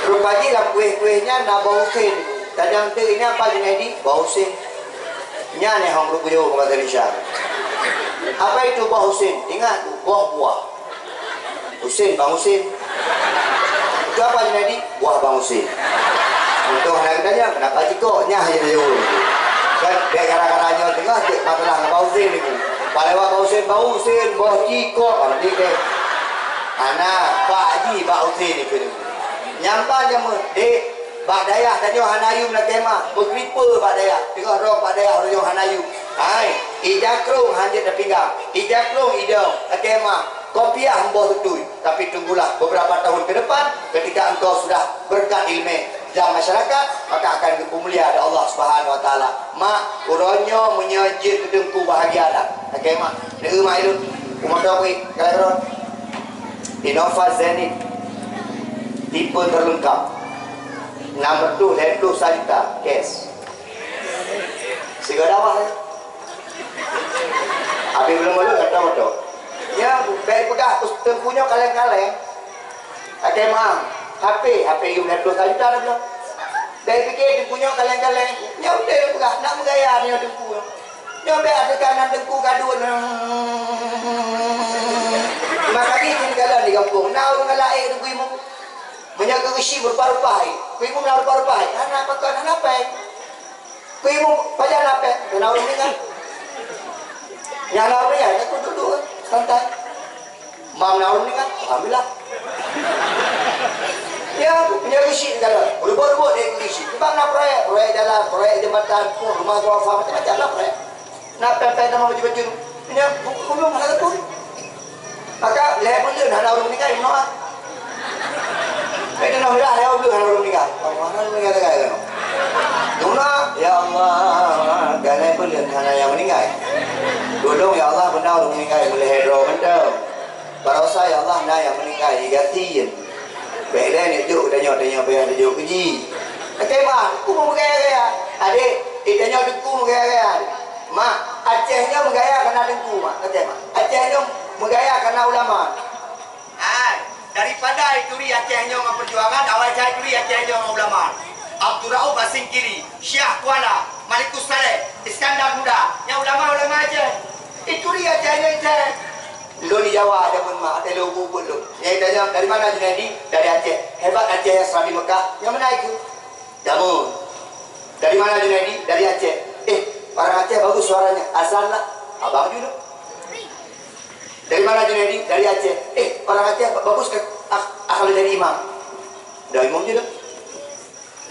Rupajih lam kueh-kueh nyan na boh usen. Tanyong teuk, "Ini apa, Junaidi?" "Boh usen." Nyan nyang hom geupeujeuet keu bahasa Indonesia. "Apa itu boh usen?" "Ingat tu, boh buah." "Usen, Bang Usen." "Itu apa, Junaidi?" "Buah Bang Usen." Untung hana geutanyong, "Kenapa cikok?" Nyan hana geutanyong. Kan, bèk gara-gara nyoe teungoh cit masalah ngon Bang Usen niku. Paléwa Bang Usen, "Bang Usen, boh cikok." Ah, nanti deh. Ana, bak ji, Bang Usen niku. Nyan ban jameun, "Dek, bak dayah tanyoe hana yum lakèe mah, beukripe bak dayah." Teungoh rhong bak dayah ureueng hana yum. Hai, ija krông hanjeuet lam pinggang, ija krông idong lakèe mah, kopiah mboh tutui. Tapi tunggulah beberapa tahun ke depan, ketika engkau sudah berkat ilmu dan masyarakat, maka akan dipeumulia oleh Allah Subhanahu Wa Taala. Mak, uroe nyoe meunyoe jeuet keu teungku bahagia dah. Oke, mak. Neu mak ilun. Kumoto kui, kalau Innova Zenith tipe terlengkap. Enam ratus lima puluh juta cash. Sigoe dakwah, eh. Habis belum-belum kata moto. Ya, bèk peugah teungku nyoe kaleng-kaleng. Ada mah, H P, H P yum lhèe plôh juta dah belum. Bèk pikir teungku nyoe kaleng-kaleng. Nyoe udeh peugah, nak meugaya nyoe teungku. Nyoe bèk ada kanan teungku gadun. Maka ni tinggalan di kampung. Nah, ureueng galak eh teungku imu. Meunyoe keu geusi berupa-rupa eh. Ku imu na rupa-rupa eh. Anak pakon, anak pai. Keu ibu pajan lapeh, keu na ureueng meuninggai. Nyang na ureueng meuninggai, takot duek-duek, santai. Mam na ureueng meuninggai, alhamdulillah. Ya, punya geusyik segala. Berubah-ubah dia geusyik. Sebab na proyek, proyek jalan, proyek jembatan, pun rumah duafa, macam-macam lah proyek. Na pèng-pèng nama baju-baju. Punya bu-, belum ada pun. Maka lhèe buleuen hana ureueng meuninggai, meunoe. Bèk teunoh mirah lhèe buleuen hana ureueng meuninggai. Allah, hana ureueng meuninggai sagai keunoe. Meunoe, ya Allah, ka lhèe buleuen hana nyang meuninggai. Tulông, ya Allah, beuna ureueng meuninggai meulhèe droe mantong. Baroesa, ya Allah, na nyang meuninggai, i gasien. Bèk lé neujok geutanyoe, tanyoe payah neujok keu jih. Oke, mak, teungku meugaya-gaya. Adék, i tanyoe teungku meugaya-gaya. Mak, Aceh nyoe meugaya kareuna teungku, mak. Oke, mak. Aceh nyoe meugaya kareuna ulama. Hai, daripada ituri Aceh nyoe ngon peujuangan, awai that ituri Aceh nyoe ngon ulama. Abdurrauf Basingkiri, Syiah Kuala, Malikus Saleh, Iskandar Muda, nyang ulama-ulama Aceh. Itu dia Aceh nyoe Aceh. Lôn di Jawa jameun ma, até lôn buet-buet lôn. Nyang ditanya, "Dari mana Junaidi?" "Dari Aceh." "Hebat Aceh ya, serambi Mekah." Nyang meunan itu. Jameun. "Dari mana Junaidi?" "Dari Aceh." "Eh, orang Aceh bagus suaranya." "Azan lah." Abang juga. "Dari mana Junaidi?" "Dari Aceh." "Eh, orang Aceh ba-, bagus ke ak-, akhlak jadi imam?" Dah imam je dah.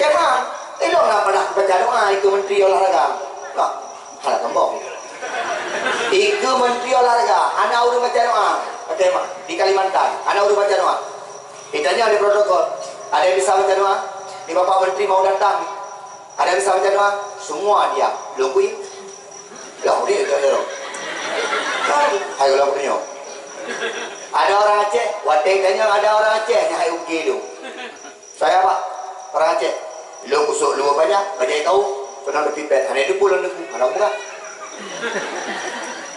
Tema, ilong na padah baca doa ikeu menteri olahraga. Nah, hana kembang. Ikeu menteri olahraga, hana ureueng baca doa. Tema, di Kalimantan, hana ureueng baca doa. Ditanya di protokol, "Ada yang bisa baca doa?" Ni Bapak Menteri mau datang. "Ada yang bisa baca doa?" Semua diam. Lôn kui. Lah, dia tak ada. Hai, kalau aku tanya. Ada orang Aceh, watèe tanya ada orang Aceh, ni hai ukir tu. "Saya, Pak, orang Aceh." Lôn kusok luwa banyak, bajai kau, kena dipipet. Hana debu lôn debu, hana buka.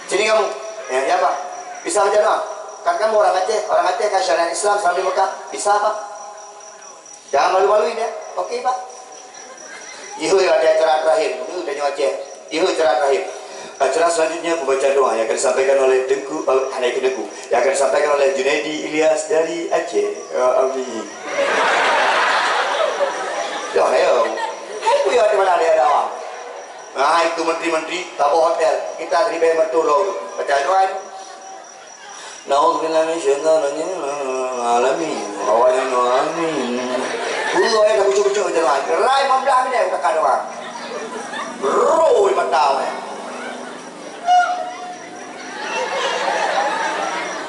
"Sini kamu." "Ya, ya, Pak." "Bisa baca doa?" "Kan kamu orang Aceh, orang Aceh kan syariat Islam sambil Mekah. Bisa, Pak." "Jangan malu-maluin, ya." "Oke, Pak." Ihôi ada acara terakhir, itu tanya Aceh. Ihôi acara terakhir. Acara selanjutnya pembaca doa yang akan disampaikan oleh Tengku, eh, hana ikut Tengku, yang akan disampaikan oleh Junaidi Ilyas dari Aceh. Ya, amin. Dah, ayo. Hai, ku ya, di mana dia ada awak? Nah, itu menteri-menteri, taboh hotel. Kita tadi bayar mertulung. Baca doa ni. Naudzubillahi minasyaitonirrajim. Alamin. Awaknyan amin. Guru ayah dah kucuk-kucuk macam mana? Gerai lima belas minit aku takkan doa. Bro, di mata awak.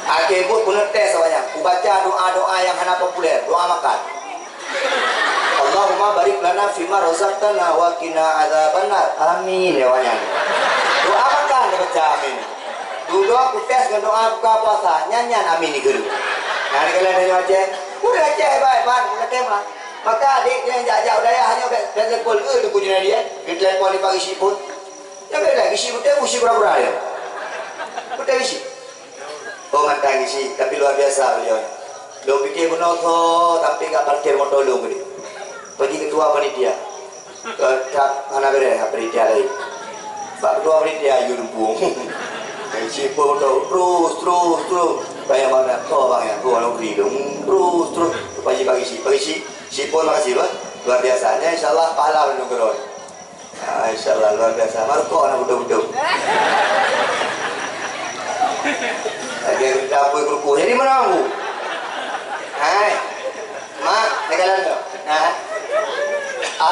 Akhé buet keuneuk tes awaknyan. Kubaca doa-doa nyang hana populer, doa makan. "Allahumma barik lana fima razaqtana wa qina adzabannar." Amin, ya awaknyan. Doa makan dia baca amin. Dudoe kutés ngon doa buka puasa, nyan-nyan amin dikheun. Nah, ni kalau tanya Aceh, "Ureueng Aceh hebat-hebat, ureueng Aceh mah." Maka adék nyang jak-jak u dayah nyoe ka, ka telepon, "Eh, Teungku Junaidi, eh." Ka telepon di pagi sibuk. Nyan beda, gisi beutôi, gisi pura-pura ya. Beutôi gisi. Oh, mantan gisi, tapi luar biasa beliau. Lôn pikir bunoe tho sampai ka parkir moto lôn tadi. Pergi ketua panitia. Eh, tak hana beres, panitia lain. Pak ketua panitia, you lempung. Gisi pun moto, terus, terus, terus. Bayang mana, tho bang ya, tho negeri tu. Terus, terus. Pagi-pagi si, pagi si, si pun makasih, bah. Luar biasa. Ya, insya Allah, pahala lôn keudroe. Ah, insya Allah, luar biasa. Marukok anak beutôi-beutôi. Lagi aku tak apa kerukuh. Jadi mana aku? Hai. Mak, nak jalan tu? Ha?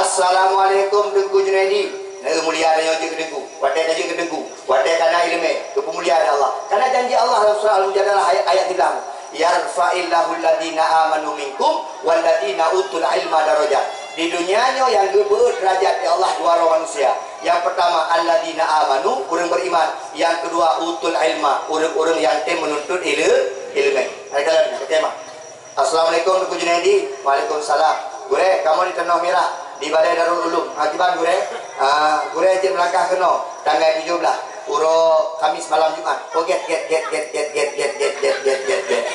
Assalamualaikum, Teungku Junaidi. Nah, mulia dan nyoe jeuet keu Teungku. Watèe ka jeuet keu Teungku. Watèe ka na ileumèe. Keu peumuliaan Allah. Karena janji Allah dalam surah Al-Mujadalah ayat, ayat tiga belas. "Yarfa'illahu alladhina amanu minkum walladhina utul ilma darajat." Di dunia nyoe nyang geubeuet derajat di Allah dua orang manusia. Yang pertama, alladzina amanu, ureueng beriman. Yang kedua, utul ilma, ureueng-ureueng nyang tem menuntut ile-, ileumèe. Hai kalian, oke, Mak. Assalamualaikum, Teungku Junaidi. Waalaikumsalam. Gurèe, kamoe di Tanoh Mirah, di Balai Darul Ulum. Ha, kiban, Gurèe? Ah, Gurèe cit meulangkah keunoe, tanggai tujoh blah, uroe Khamis malam Jumat. Oh, gèt, gèt, gèt.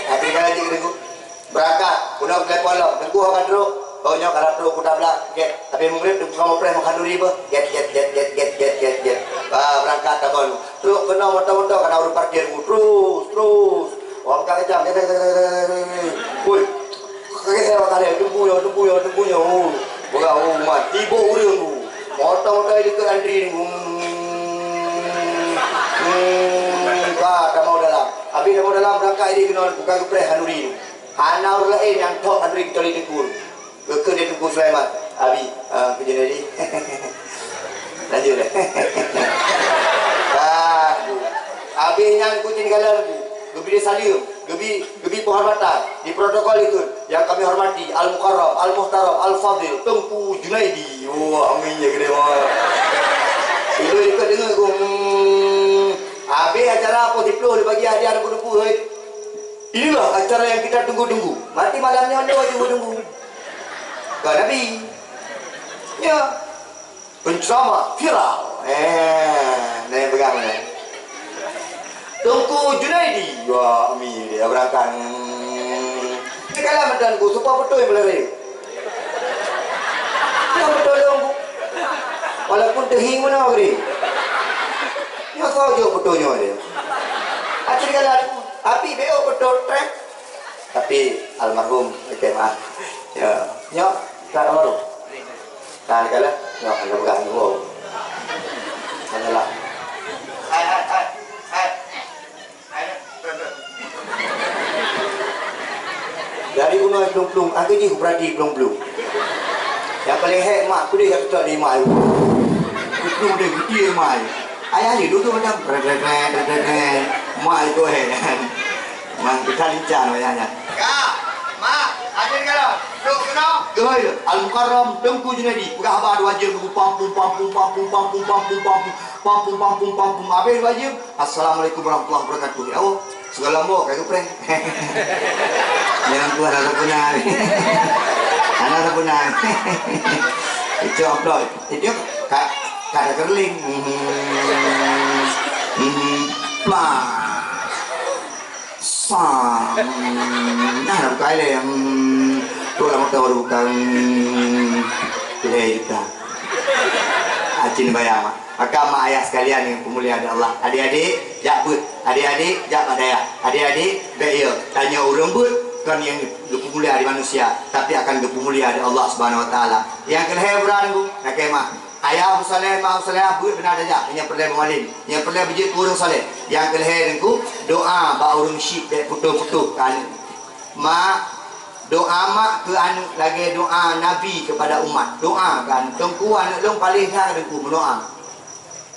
Ha, tinggai cit keu Teungku. Beurangkat, keunoe telepon lom. Teungku, ho ka trôk? Oh, nyoe ka trôk, kutablah. Gèt. Habéh meugréb, Teungku kamoe preh meukanuri beuh. Gèt, gèt, gèt. Ah, beurangkat, tabon. Trôk keunoe moto-moto, ka na ureueng parkir, terus, terus. Wah, ka keujam. Woi. Ka geuseh bak tali, Teungku nyoe, Teungku nyoe, Teungku nyoe. Oh, beurangkat, oh, man. Tiboh ureueng tu. Moto-moto di dekat antri ni. Hmm. Hmm. Ka, tamong dalam. Habéh tamong dalam, beurangkat idéh keunoe, buka geupreh khanuri tu. Hana ureueng laén nyang thok khanuri kecuali Teungku. Geukheun lé Teungku Sulaiman, "Abi, ah, keu Junaidi." Lanjut lé. Ah, habéh nyan kucing galan tu, geubri saleuem, geubri, geubri penghormatan, di protokol itu yang kami hormati, Al-Mukarram, Al-Muhtaram, Al-Fadil, Teungku Junaidi. Wah, amin ya gede banget. Itu ikut dengar ku. Hmm. Habéh acara pukul sepuluh dibagi hadiah Teungku-teungku, hei. Inilah acara yang kita tunggu-tunggu. Mati malam nyoe tunggu-tunggu. Ka Nabi. Ya. Penceramah viral. Eh, nah, pegang ni. Teungku Junaidi. Wah, mi dia berangkat. Hmm. Segala macam ku, supaya betul yang melari. Yang betul yang ku. Walaupun teuhieng meunoe geude. Nyoe soe jok foto nyoe dia. Aci digalan, api B O foto trek. Tapi almarhum S M A. Ya, nyoe tak almarhum. Nah, digalan, nyoe ada pegang nyoe. Adalah. Dari bunoe plueng-plueng, akhé jih kupeurati plueng-plueng. Nyang paleng hék mak peudeh nyang teucok di mak. Plueng deh geutie mak. Ayah jih dudoe macam krek, krek, krek, krek, krek, krek. Mak jih tu hék. Mak kita lincah wayah nyan. Ka, mak, hadir ka dah? Duduk keunoe. Oi, Al-Mukarram Teungku Junaidi, peugah haba dua jeuem, pampung, pampung, pampung, pampung, pampung, pampung, pampung, pampung, pampung. Habéh dua jeuem, "Assalamualaikum warahmatullahi wabarakatuh." Ya Allah, segala mbok ka geupreh. Jangan tuan ada benar. Ada benar. Itu upload. Itu ka ka ada kerling. Hmm. Hmm. Plah. Sa. Hmm. Nah, bukai le. Hmm. Tu lah motor baru bukan. Hmm. Lé juta. Acin bayar, mak. Maka mak ayah sekalian yang peumulia di Allah, adik-adik, jak beuet. Adik-adik, jak bak dayah. Adik-adik, bèk ya, tanyoe ureueng beuet kon nyang geupeumulia di manusia, tapi akan geupeumulia di Allah Subhanahu Wa Taala. Nyang keu lhèe buran, Bu, lakèe mah. Ayah Abu Saleh, mak Abu Saleh, beuet beuna tajak, nyang peureulèe beumalem, nyang peureulèe beujeuet keu ureueng saleh. Nyang keu lhèe, Teungku, doa bak ureueng syik bèk putôh-putôh keu aneuk. Mak, doa mak keu aneuk lagèe doa Nabi kepada umat. Doa keu aneuk. Teungku, aneuk lôn paleng that Teungku meudoa.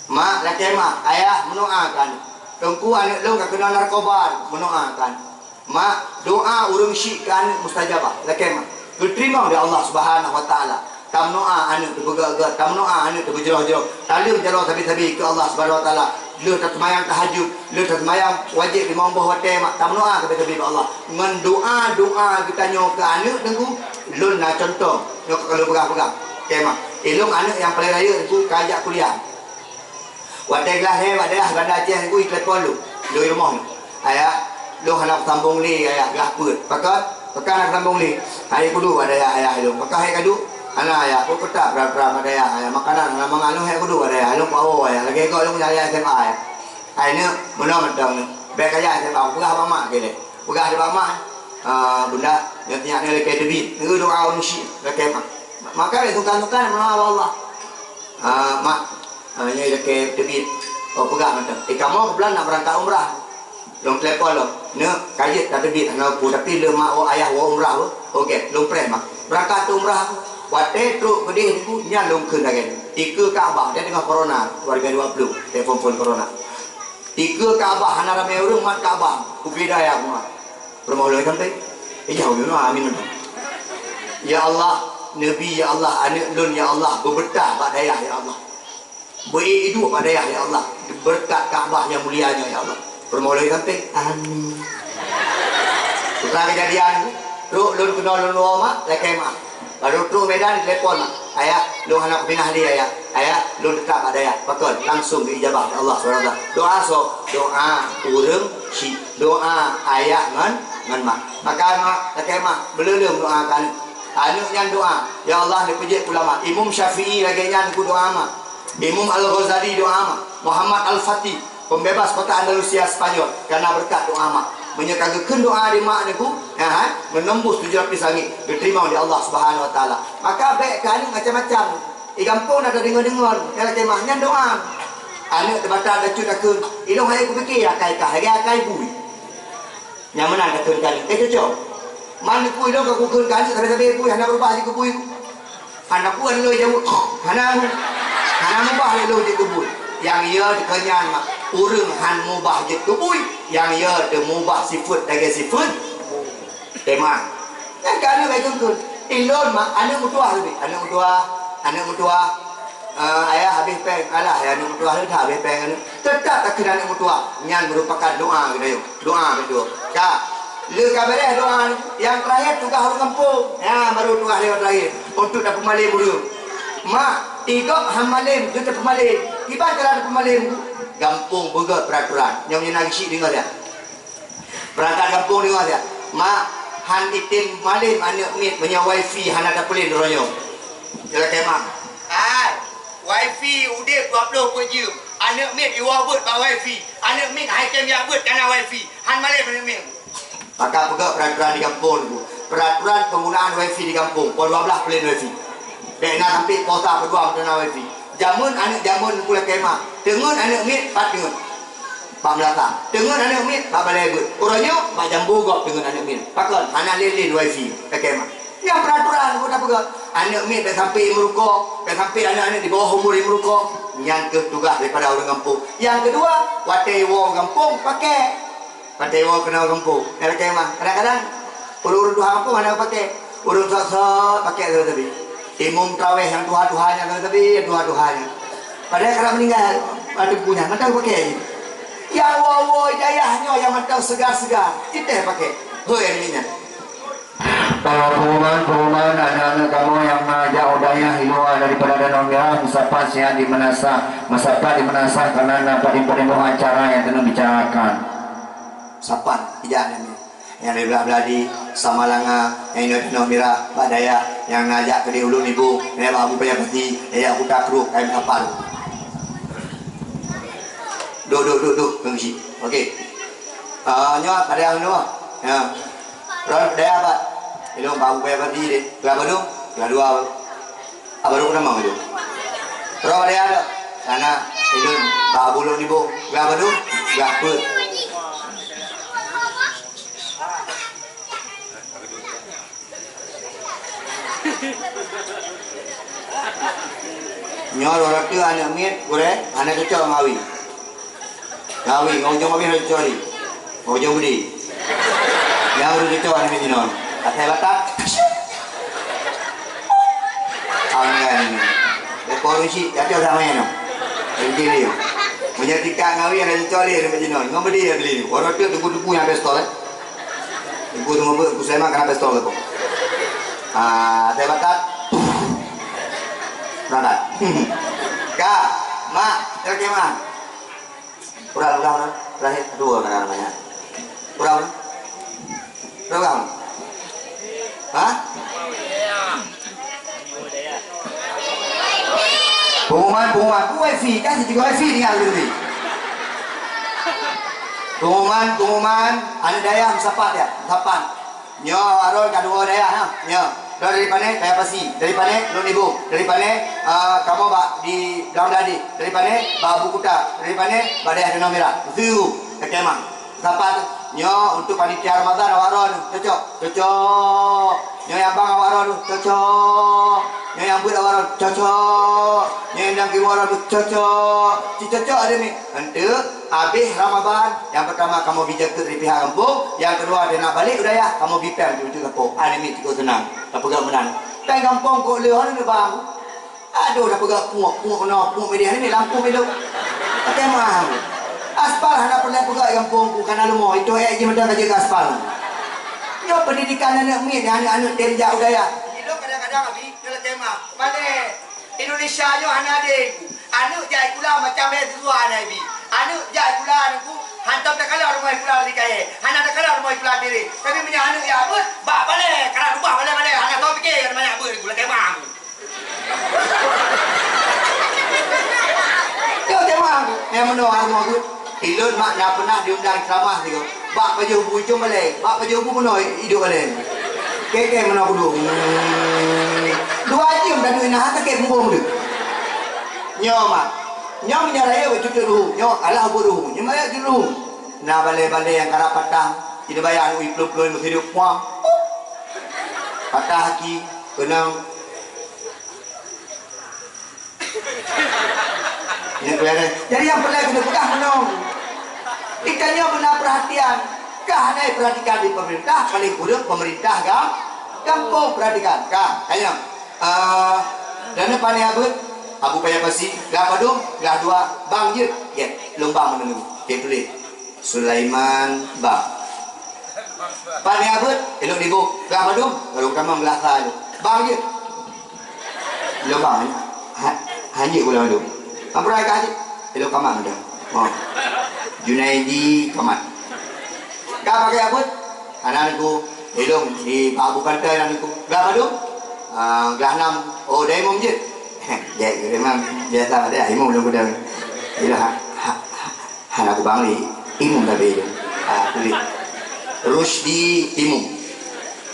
Mak, lakèe mak, ayah meudoa keu aneuk. Teungku, aneuk lôn ka keunong narkoba, meudoa keu aneuk. Mak, doa ureueng syik keu aneuk mustajabah, lakèe mak. Geuteurimong lé Allah Subhanahu Wa Taala. Tameudoa aneuk teupeugèt-gèt, tameudoa aneuk teupeujroh-jroh. Taleueng jaroe sabe-sabe keu Allah Subhanahu Wa Taala. Lheueh taseumayang tahajud, lheueh taseumayang wajéb limong boh watèe, mak, tameudoa sabe-sabe bak Allah. Ngon doa-doa geutanyoe keu aneuk Teungku, lôn na cuntoh. Nyoe ka lôn peugah-peugah. Oke, mak. Ilôn aneuk nyang paleng rayeuk Teungku ka jak kuliah. Watèe glah lhèe bak dayah Banda Aceh Teungku, jitelepon lôn. Lôn di rumoh nyoe. "Ayah, lôn hana kusambong lé, ayah, glah peuet." "Pakon? Pakon hana kusambong lé?" "Hai kuduek bak dayah, ayah lôn." "Pakon hai kaduek?" "Hana, ayah, peue peutah peura-peura bak dayah, ayah. Makanan hana mangat, lôn hai kuduek bak dayah. Lôn pao, ayah. Lagèe gob lôn nyang S M A, ayah." "Hai neuk, meunoe mantong neuk. Bèk kajak S M A, peugah bak mak keu lé." Peugah di bak mak, "Ah, bunda, nyoe sinyak nyoe lakèe teubiet. Nyoe doa ureueng syik lakèe mak." Maka lé sungkan-sungkan meudoa bak Allah. "Ah, mak, ah, nyoe lakèe teubiet." Oh, peugah mantong. "Eh, kamoe keubeulan nak beurangkat umrah." Lôn telepon lom. "Neuk, ka jeuet ka teubiet hana peue, tapi lheueh mak woe ayah woe umrah, woe." "Oke, lôn preh mak." Beurangkat umrah. Watèe trok keudeh Teungku, nyan lôn kheun lagèe nyoe. Dikeue Ka'bah, dan teungoh corona, dua ribu dua puluh, telepon-phon corona. Dikeue Ka'bah, hana ramè ureueng mat Ka'bah, kupi dayah kumat. Peurumoh lôn sampai. Ijak ujoe nyoe, amin. Ya Allah, Nabi, ya Allah, aneuk lôn, ya Allah, beubeutah bak dayah, ya Allah. Beu-ék iduek bak dayah, ya Allah. Beureukat Ka'bah nyang mulia nyoe, ya Allah. Peurumoh lôn sampai. Amin. Setelah kejadian, trok lôn keunoe lôn woe mak, lakèe mak. Baru trok Medan, telepon mak. "Ayah, lôn hana kupinah lé, ayah. Ayah, lôn teutap bak dayah." Pakon? Langsung geuijabah lé Allah subhanahu wa taala. Doa soe? Doa ureueng syik. Doa ayah ngon, ngon mak. Maka mak, lakèe mak, beuleuleum doa keu aneuk. Aneuk nyan doa, "Ya Allah, neupeujeuet ulama." Imam Syafi'i lagèe nyan geudoa mak. Imam Al-Ghazali doa mak. Muhammad Al-Fatih, pembebas kota Andalusia, Spanyol, karena beureukat doa mak. Meunyoe ka geukheun doa di mak Teungku, ya, ha, menembus tujuh lapis langit, geuteurimong lé Allah Subhanahu wa Taala. Maka bèk keu aneuk macam-macam. Di gampông na tadeungoe-deungoe, nyan lakèe mah, nyan doa. Aneuk teubatal bacut takheun, "Ilôn han kupike akai kah, lagèe akai bui." Nyang meunan takheun keu aneuk, "Eh, cocok. Man Teungku, ilôn ka kukheun keu aneuk sabe-sabe bui, hana beurubah jeuet keu bui." Hana kuat lôn jaweueb, hana, hana mubah lé lôn jeuet keu bui. Nyang yo teuka nyan mak, ureueng han mubah jeuet keu bui, nyang yo teumubah sifeuet lagèe sifeuet. Tema. Nyan ka aneuk baik kheun. Ilôn mak, aneuk meutuah teubiet, aneuk meutuah, aneuk meutuah. Eh, ayah habéh péng, alah, ya, aneuk meutuah lôn habéh péng aneuk. Teutap takheun aneuk meutuah. Nyan meurupakan doa geutanyoe. Doa beutôi. Ka. Lé ka beureh doa, nyang teurakhé tugaih ureueng gampông. Nyan baru tugaih lewat teurakhé. Untuk tapeumalém ureueng. Mak, i gob han malém, jeuet tapeumalém. Kiban cara tapeumalém? Gampông beugöt peuraturan. Nyoe meunyoe na geusyik deungö siat. Peurangkat gampông deungö siat. Mak, han item malém aneuk miet meunyoe wifi hana tapeulen uroe nyoe. Lakèe mak. Hai. Wifi udeb dua ploh peuet jeuem. Aneuk miet iwoe beuet bak wifi. Aneuk miet hai tem jak beuet kana wifi. Han malém aneuk miet. Maka peugah peraturan di gampông tu. Peraturan penggunaan wifi di gampông. Poh dua blaih peulén wifi. Bèk na sampai poh sa poh dua meuteuna wifi. Jameun aneuk jameun kulai kemah. Teungeut aneuk miet pat teungeut. Bak meulasa. Teungeut aneuk miet bak balai beuet. Uroe nyoe bak jambo gob teungeut aneuk miet. Pakon? Hana lé-lé wifi. Ka kemah. Nyan peraturan buet tapeugah. Aneuk miet bèk sampai meurukok, bèk sampai aneuk-aneuk di bawah umur meurukok. Nyan keuh tugaih daripada ureueng gampông. Nyang keudua, watèe iwoe gampông, pakèk. Watèe iwoe keunoe gampông. Nyan lakèe mah. Kadang-kadang, ureueng-ureueng tuha gampông hana pakèk. Ureueng sot-sot pakèk sabe-sabe. Imum traweh nyang tuha-tuha nyan sabe-sabe, nyang tuha-tuha nyan. Padahai karab meuninggai, ateueh buku nyan, mantong pakèk jih. Nyang woe-woe dayah nyoe nyang mantong seugar-seugar, cit teuh pakèk. Hôi, nyan. Pengumuman, pengumuman, aneuk-aneuk kamoe nyang na jak u dayah di luwa daripada Danau Mirah, meusapat siat di meunasah, meusapat di meunasah kareuna na padum-padum acara nyang keuneuk bicarakan. Sapat, ijak nyan. Nyang dari Beuladi, Samalanga, nyang inong Danau Mirah, bak dayah, nyang na jak keudeh Ulôn Ibo, nyang bak Abu Paya Pati, nyang jak Kuta Krueng, kayém sapat. Duek, duek, duek, duek, keu geuchik. Oke. Ah, nyoe bak dayah nyoe. Ya. Ron dayah pat. Ilôn bak Abu Paya Pati deh. Kelas padum? Kelas dua. Abang Rukun nama tu? Roh bak dayah tu. Sana, ilôn bak Abu Lôn Ibo. Kelas padum? Kelas peuet. Nyoe dua ratus aneuk miet gurèe hana cocok ngon Awi. Ngon Awi, ngon ujong Awi hana cocok lé. Ngon ujong Budi. Nyang ureueng cocok aneuk miet jinoe. Asai Batak. Angan. Leupah ureueng chik, cocok sama nyan. Inti dia. Meunyoe tingkat ngon Awi hana cocok lé aneuk miet jinoe. Ngon Budi ya beli. Dua ratus tuku-tuku nyang pistol, eh. Ibu tu meubeut, Ibu Sulaiman kena pistol tu. Ah, saya batat. Berangkat. Ka, mak, oke, mak. Kurang, kurang, kurang. Terakhir, dua kan namanya. Kurang, kurang. Kurang, kurang. Hah? Pengumuman, pengumuman. Ku wifi, kan situ wifi tinggal dulu ni. Pengumuman, pengumuman. Aneuk dayah meusapat ya, meusapat. Nyoe awak droe ka dua dayah, ha. Nyoe. Droe dari pane? Paya Pasi. Dari pane? Lôn Ibo. Dari pane? Ah, kamoe bak di Blang Dadi. Dari pane? Bak Abu Kuta. Dari pane? Bak dayah Danau Mirah. Siu. Kakemah. Sapat nyoe untuk panitia Ramadan awak droe nyoe. Cocok. Cocok. Nyoe nyang bang awak droe nyoe. Cocok. Nyoe nyang buet awak droe nyoe. Cocok. Nyoe nyang dang kiwara nyoe. Cocok. Ci cocok ada ni. Enteuk habéh Ramadan, nyang pertama kamoe bi jakeuet dari pihak gampông, nyang keudua dari nak balek u dayah, kamoe bi péng untuk gampông. Ada ni cukup senang. Tapeugah meunan. Péng gampông kok leuh ada bang. Aduh, dah peugah puak, puak keunoe, puak meudeh, ini lampu milu. Pakai mahal. Aspal hana pernah peugah di gampông ku, kana leumo. Itu ayat je mantong ka jaga aspal. Nyoe pendidikan aneuk miet, aneuk-aneuk tem jak u dayah. Ilok kadang-kadang abi, kalau tema, balik. Indonesia nyoe hana adé ku. Aneuk jak sikula macam eh siswa hana ibi. Aneuk jak sikula aneuk ku, hantom takala rumoh sikula dari kayèe. Hana takala rumoh sikula diri. Tapi meunyoe aneuk jak beuet, bak balè, karab rubah balè-balè. Hana soe pike, hana banyak beuet ku, lakèe bang. Yo, tema. Nyang meunoe hareuga geuh. Ilôn mak na pernah diundang ceramah sigoe. Bak pajoh bu icong balè, bak pajoh bu meunoe iduek balè. Kèe-kèe meunoe kudu. Hmm. Dua jeuem dah duek na sakét muboh deuh. Nyoe mak. Nyoe meunyoe rayeuk cucuk ruhu. Nyoe alah buet ruhu. Nyoe rayeuk cucuk ruhu. Na balè-balè nyang karab patah. Tidak bayar duit ploh-ploh meusiduk puang. Patah aki, keunong. Jadi nyang peureulèe keuneuk peugah meunoe. Geutanyoe beuna peurhatian. Kah hana peurhatikan di pemerintah, paléng kureueng pemerintah ga-, gampông peurhatikan. Kah, tanyoe. Ah, dan pane abeuet, Abu Paya Pasi, glah padum, glah dua, bang jeuet. Gèt, lôn bang meunan. Gèt tuléh. Sulaiman Bang. Pane abeuet, ilôn Ibo, glah padum, lôn tamong glah sa ilôn. Bang jeuet. Ilôn bang, ha, hanjeuet gula padum. Amprai ka jeuet, ilôn kamat dah. Oh. Junaidi kamat. Ka pakai abeuet, aneuk ku, ilôn di Abu Pantai aneuk ku. Glah padum, ah, glah nam, oh, dai mom jeuet. Jai, memang biasa ada imum lôn kudang. Bila ha, ha, ha, hana kubang lé, imum tapi itu. Ah, tulis. Rusdi imum.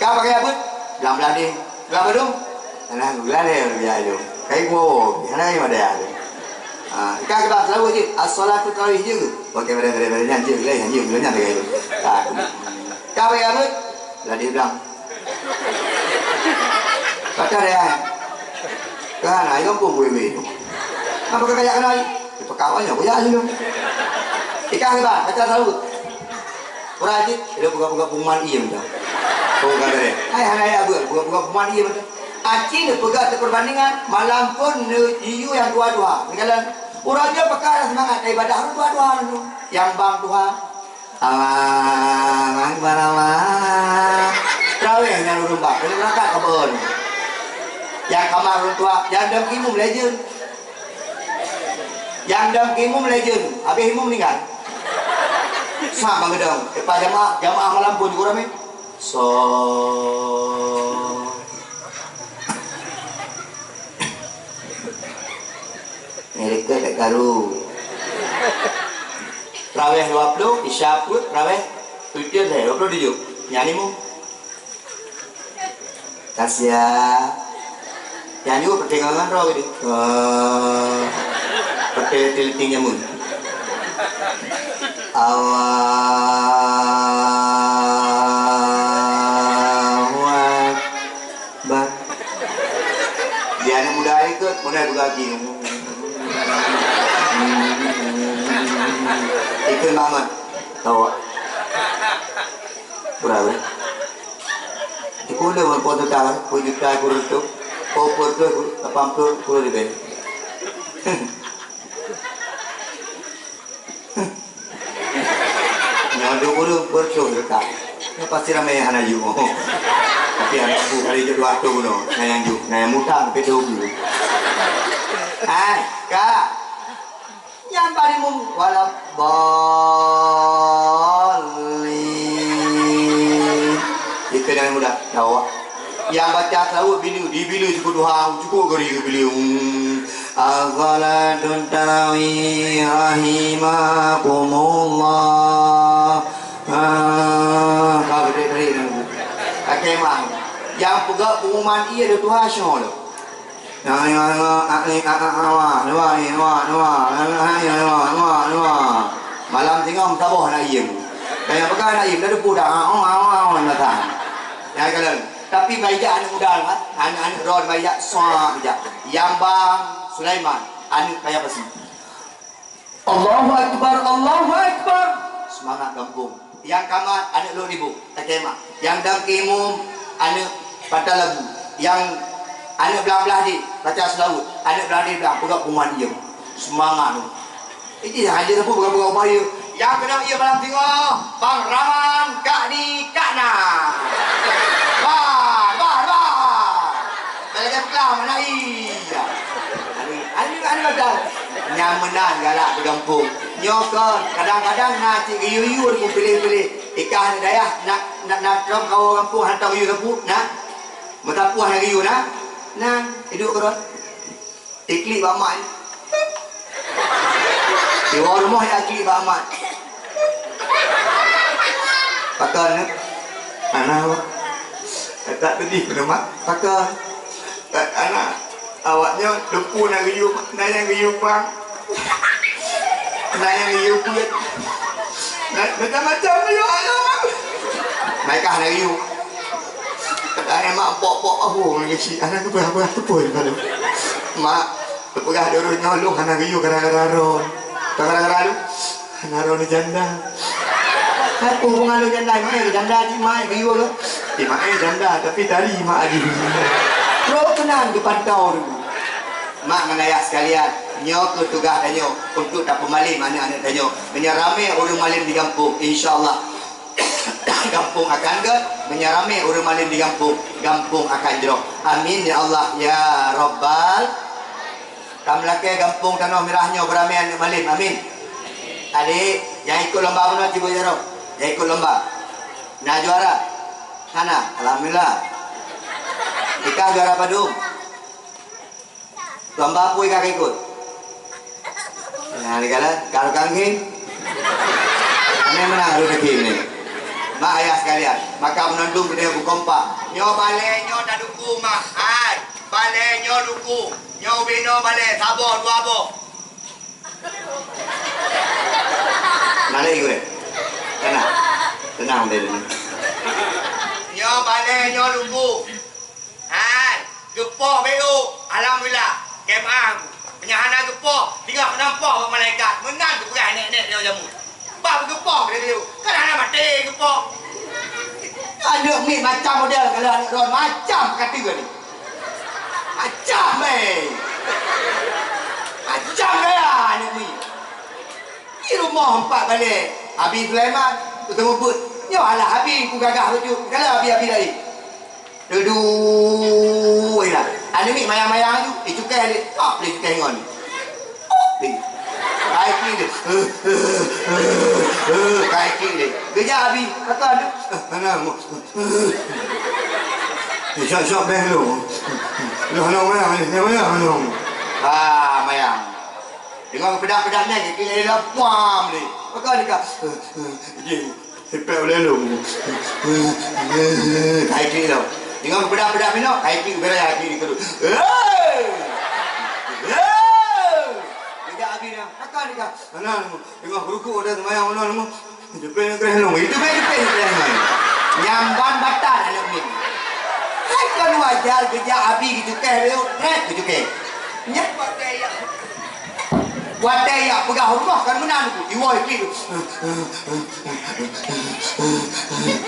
Ka pakai apa? Belang-belang deh. Belang apa tu? Alhamdulillah deh, biar itu. Kai gua, hana yang ada tu. Ah, ka kita selalu je. As-salatu tarawih je. Pakai pada-pada nyan je, lain nyan je, nyan je. Ah, ka pakai apa? Lah dia bilang. Kata dia. Kan, ai gampông gue-gue tu. Apa kata yak kenal? Dia pekawal nya, boya dulu. Ikan kita, kata tahu. Kurang aja, dia buka-buka pengumuman iya macam. Oh, kata dia. Hai, hana ya, buka-buka pengumuman iya macam. Acil peugah teupeubandingan, malam pun ne-, iyu nyang tuha-tuha. Misalnya, ureueng nyoe peuka na seumangat ibadah ureueng tuha-tuha nyoe. Nyang bang tuha, Allahu Akbar, Allah. Traweh nyang ureueng bang, keuneuk beurangkat ka beuon. Nyang kama ureueng tuha, nyang dong imum lé jeuen. Nyang dong imum lé jeuen, habéh imum ninggai. Sa meugeudong, teumpat jamaah, jamaah malam pun kurang mé. So. Nyang dikeue tak karu. Traweh dua puluh, Isya peuet, traweh tujoh lhèe, dua puluh tujoh. Nyan lima. Ka siap. Nyan juga pertengahan roh gitu. Oh. Pertengahan jamun. Allahu Akbar. Bah. Di aneuk muda ikot, meunan peugah gaki. Ikot banget. Tawa. Berapa? Ikut dia, berapa juta, sepuluh juta, kurang tu. Oh, kurang tu, lapan puluh, kurang lebih. Nyoe dua ureueng peureutôh dekat. Nyoe pasti ramé hana yum. Tapi hana mampu kali jeuet dua ratus bunoe. Na nyang yum, na nyang mutang tapi dua puluh. Hai, Kak. Nyan bari mum waladdallin. Itu dengan mudah. Jawab. Nyang baca seulaweuet bileue, dibileue cukôp duha, cukôp geuri geubileue. Hmm. As-salatut tarawih rahimakumullah. Ah, ka beudek-beudek nunggu. Kakek mang. Nyang peugah pengumuman ié di tuha syoe lom. Malam singoh meusaboh na iem. Dan nyang peugah na iem, dah depu dah. Aon, aon, aon, mata. Nyang kalon. Tapi baijak aneuk muda, kan? Aneuk-aneuk droe baijak, soe baijak. Nyang bang Sulaiman, aneuk kaya pasi. Allahu Akbar, Allahu Akbar. Semangat gampông. Nyang kamat, aneuk Lhok Ribok, takheun mak. Nyang dang keu imum, aneuk Pantang Labu. Nyang aneuk blang-blang deh, baca seulaweuet. Aneuk blang deh blang, peugah pengumuman diem. Semangat tu. Ini hanya sapu peugah-peugah upaya. Nyang keunoe ié malam singoh, Bang Rahman, Kak Ni, Kak Na. Bah, bah, bah. Lagèe peugah mana iya. Aneuk, aneuk, aneuk batal. Nyang meunan galak di gampông. Nyoe kon, kadang-kadang na cit geuyue-yue peupiléh-piléh. Ikah aneuk dayah, na, na, na trom kawoe gampông, hantom geuyue sapu, na. Meusapu hana geuyue, na. Na, iduek keudroe. Iklik bak mak. Di bawah rumoh ya klik bak mak. Pakon, eh? Anak, Mak. Kakak sedih pun, Mak. Pakon. Anak, awaknyoe teupeu na geuyue, Mak. Na nyang geuyue pang. Na nyang geuyue buet. Na macam-macam geuyue aneuk, Mak. Mereka na geuyue. Kata mak, pok-pok, oh, nangis. Anak tu payah-payah tu pun, Mak. Teupeugah di ureueng nyoe lôn hana geuyue gara-gara droe. Gara-gara lôn hana droe janda. Hai, peue hubungan lôn janda, mak eh, janda cit mak eh geuyue lôn. Eh, mak eh janda, tapi tali mak adi. Droe keunan geupantau dulu. Mak ngon ayah sekalian, nyoe keuh tugaih tanyoe untuk tapeumalem aneuk-aneuk tanyoe. Meunyoe ramé ureueng malem di gampông, insya Allah gampông akan gèt, meunyoe ramé ureueng malem di gampông, gampông akan jroh. Amin ya Allah ya Rabbal. Tameulakèe gampông Tanoh Mirah nyoe beuramé aneuk malem. Amin. Adik, nyang ikut lomba bunoe cuba jaroe. Nyang ikut lomba. Na juara? Hana. Alhamdulillah. Ikah juara padum? Lomba apui ka ikot. Nah, ni kala, kalau kangking. Ini menang rezeki ni. Mak ayah sekalian, maka menandung kena berkompak. Nyoe balai, nyoe dah duku, mak. Hai, balai nyoe duku. Nyoe ubé nyoe balai, saboh, dua boh. Nalai gue. Tenang. Tenang deh. Nyoe balai, nyoe duku. Hai, geupoh B O. Alhamdulillah. Kemah aku. Meunyo hana geupoh, tinggai peunampoh bak malaikat. Meunan geupeugah nek-nek nyoe jameun. Bah geupoh keu B O. Kan hana maté geupoh. Aneuk miet macam model kalau aneuk droe macam kata ni. Macam, eh. Macam gaya aneuk miet. Di rumoh empat balai. Abi Sulaiman, kuteumeubeuet. Nyoe alah abi kugagah bacut. Kalau abi-abi laén. Dudu, ilah. Aneuk miet mayang-mayang aju, icukai lé. Pop lé cukai ngon. Pop lé. Kai klik lé. Kai klik lé. Geujak abi, kata aneuk. Mana mu? Sok-sok beh lu. Lu hana mayang, hana mayang, hana. Ah, mayang. Dengan pedak-pedak nyan, klik lé lah, puam lé. Maka dia kata, Ipek ulèe lôn. Hai klik lom. Ingat peudak-peudak minok, hai klik ubé raya klik di keudua. Hei! Hei! Tiga abi dah. Akan tiga. Mana lu? Tengok keruku ada semayang mana lu? Jepit negeri lu. Itu baik jepit negeri lu. Nyamban batal anak ni. Hai kan wajar geujak abi geucukeh lé, trek geucukeh. Nyak pakai ya. Watèe jak peugah rumoh kan meunan tu, iwoe klik tu.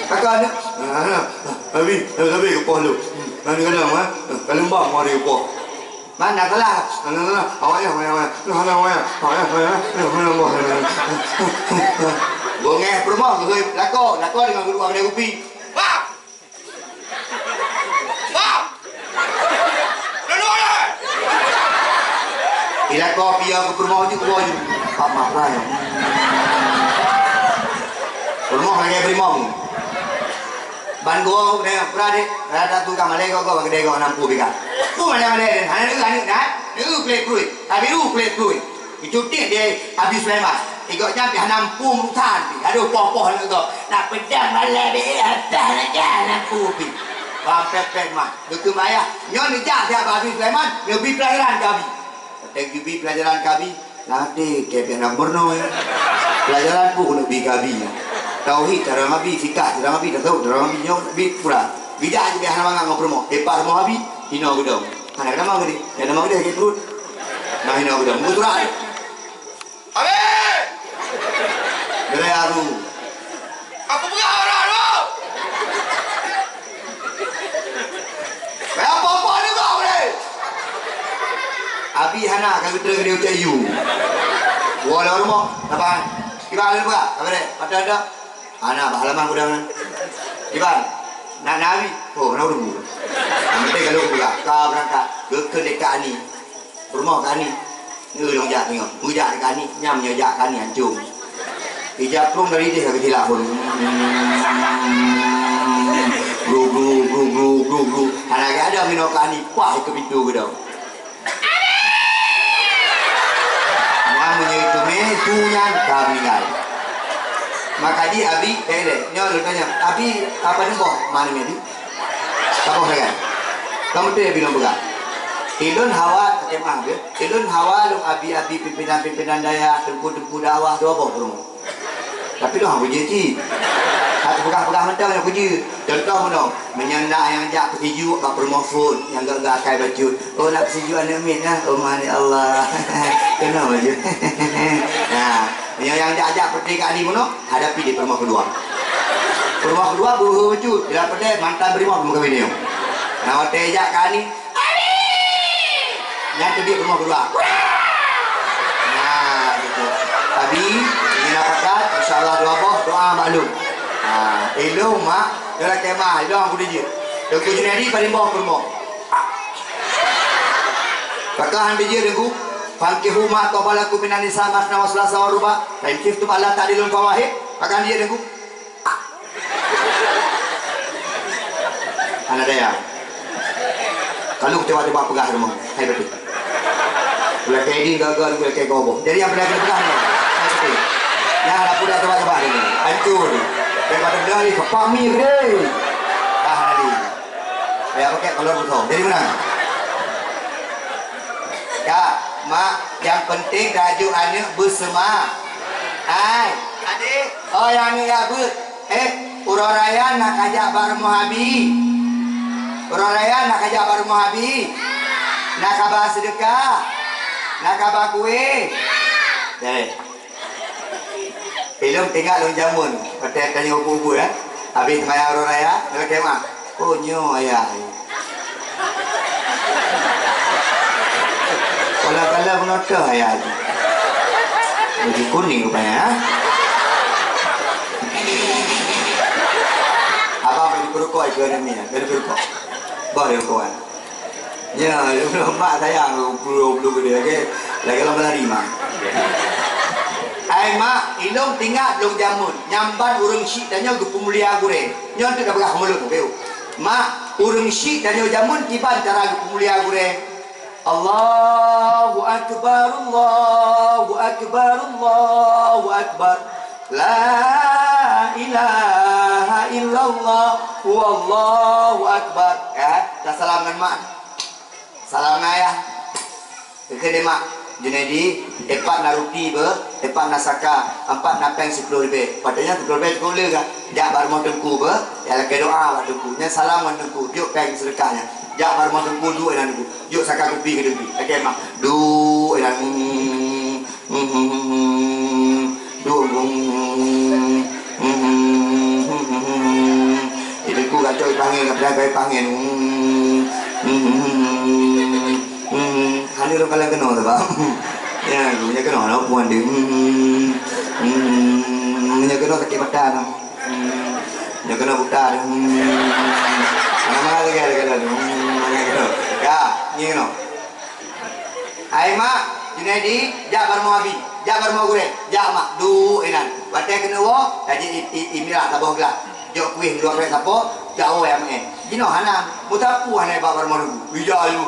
Kata dia, "Abi, abi geupoh lu. Kan kena, ha? Kalau mbak mari geupoh." Mana salah? Mana salah? Awak ya, awak ya, awak ya. Mana, mana, mana, mana, mana, mana, mana, mana. Bongeh perumoh, geugui lako, lako dengan guru kedai kopi. Wah! Bang! Lalu, eh! Ilako pia keu peurumoh ju, keu ju. Pak Mak Rai. Peurumoh lagèe peurumoh. Ban gua deh, pura deh. Rada tu ka malèe gua, gua gede gua enam puluh biga. Ku malèe-malèe deh. Hana neu aneuk dah. Neu kulit-kulit. Tabiru kulit-kulit. Geucutik di Abi Sulaiman. Igob nyan pih hana mampu meurusan pih. Aduh, poh-poh lagèe gob. Nak peudong balè bèe atas lagèe lampu pih. Bang pèt-pèt mah. Geukheun ayah, nyoe neujak siat bak Abi Sulaiman, neubi peulajaran keu Abi. Watèe geubi peulajaran keu Abi, lam até kèe pih hana geumeureunoe. Peulajaran peue keuneuk bi keu Abi. Tauhid carông Abi, fikah carông Abi, tasawuf carông Abi, nyoe bi pura. Bijak jih hana mangat ngon peurumoh. Leupah rumoh Abi, hinoe geudong. Hana keudamong geude. Nyang damong geude sakét pruet. Nah, hinoe geudong. Meusurat. Habéh! Geuraya Abu. Aku peugah orang tu! Payah poh-poh ni kau boleh! Abi hana ka geutrön geude ucok yu. Woe lam rumoh, saban. Kiban lôn peugah, saban deh. Padahai dak. Hana, bak halaman gudang nyan. Kiban, nak na Abi? Oh, na ureueng. Nyang penting ka lôn peugah, ka beurangkat. Geukheun lé Kak Ani. Peurumoh Kak Ani. Neu lôn jak teungoh. Meujak keu Kak Ani, nyang meunyoe jak Kak Ani ancong. Ija prung dari deh ka geutilak phon. Gru, gru, gru, gru, gru, gru. Hana lagèe ada meunoe Kak Ani, paih keu pintoe geudong. Nyang meunyoe teumé, su nyan ka meuninggai. Maka jih Abi, eh, deh, nyoe lôn tanyong, "Abi, apa neuboh ma nanggroe Abi?" Saboh sagai. Ka meuteue bilong peugah. Ilôn hawa, pakai maaf ya. Ilôn hawa lôn abi-abi pimpinan-pimpinan dayah, teungku-teungku dakwah dua boh peurumoh. Tapi lôn hana kujeuet cit. Hana peugah-peugah mantong hana kujeuet. Contoh meunoe, meunyoe na nyang jak peusijuek bak peurumoh phon, nyang gak-gak akai bacut. Oh, na peusijuek aneuk miet nah. Oh, masya Allah. Keunoe bacut. Nah, meunyoe nyang jak-jak peuti kali meunoe, hadapi di peurumoh keudua. Peurumoh keudua beuhe bacut, bila peudeh mantan beurimong meukawen nyoe. Nah, watèe jak kali, "Abi!" Nyan teubiet peurumoh keudua. Nah, gitu. Abi, ingin pakat, insya Allah dua boh, doa maklum. Nah, ilong mak, dalam kemah, ilong aku dijeuet. Teungku Junedi paling bawah peurumoh. Pakah han dijeuet, Teungku? "Fankihu ma thaba lakum minan nisa masna wa sulasa wa ruba, fa in khiftum alla ta'dilu fawahid." Pakah han dijeuet, Teungku? Hana daya. Kalau tiba-tiba peugah rumoh, hai beutôi. Pulakèe idin gaga, pulakèe goboh. Jadi nyang pulakèe peugah nyoe. Nyang putih. Nyang hana putih coba-coba ni. Hancô ni. Daripada beulah ni, kepak mi gede. Dah tadi. Payah pakai kolor beutôi. Jadi meunan. Ya, mak, nyang penting rajuk aneuk beuseumangat. Hai, adik. Oh, nyang aneuk ya beuet. Eh, uroe raya na kajak bak rumoh abi? Uroe raya na kajak bak rumoh abi? Na kaba seudeukah? Na kaba kueh? Eh. Ilôn teuingat lôn jameun, watèe tanyoe ubit-ubit, eh. Habéh seumayang uroe raya, ngon kemah. Oh, nyoe ayah. Kala-kala meunotoh ayah tu. Baju kuning rupanya, ha? Abang bagi perukok itu ada ni, ada perukok. Bah dia kawan. Ya, mak sayang puluh puluh gede lagi. Lagi lama lari mak. Ai mak, ilôn teuingat lôn jameun, nyang ban ureueng syik tanyoe geupeumulia gurèe. Nyoe teuk ka peugah mulod, mak, ureueng syik tanyoe jameun kiban cara geupeumulia gurèe. Allahu akbar, Allahu akbar, Allahu akbar. La ilaha illallah, wallahu akbar. Ya, tasalam ngon mak. Salam ngon ayah. Keu mak, Junaidi, empat na ruti beuh, empat na saka, empat na péng siploh ribèe. Padahai nyan siploh ribèe cukup le kan? Jak bak rumoh teungku beuh, jak lakèe doa bak teungku. Nyan salam ngon teungku, jok péng seudeukah nyan. Jak bak rumoh teungku, duek nyan teungku. Jok saka kupi keu teungku. Lakèe mak, duek nyan. Duek. Di teungku gacok ipanggil, gabra ipanggil. Hana lôn kalon keunoe sabab. Ya, meunyoe keunoe na puan dia. Meunyoe keunoe sakit mata tu. Meunyoe keunoe buta tu. Mana-mana lagi ada kata tu. Ya, ni keunoe. Hai mak, Junaidi, jak bak rumoh abi, jak bak rumoh gurèe, jak mak, duek inan. Watèe keuneuk woe, tajak i, i, i mirah saboh glah. Jok kueh dua krek sapo, jak woe ya meu'en. Jinoe hana, meusapeue hana bak rumoh teungku. Ija ayu.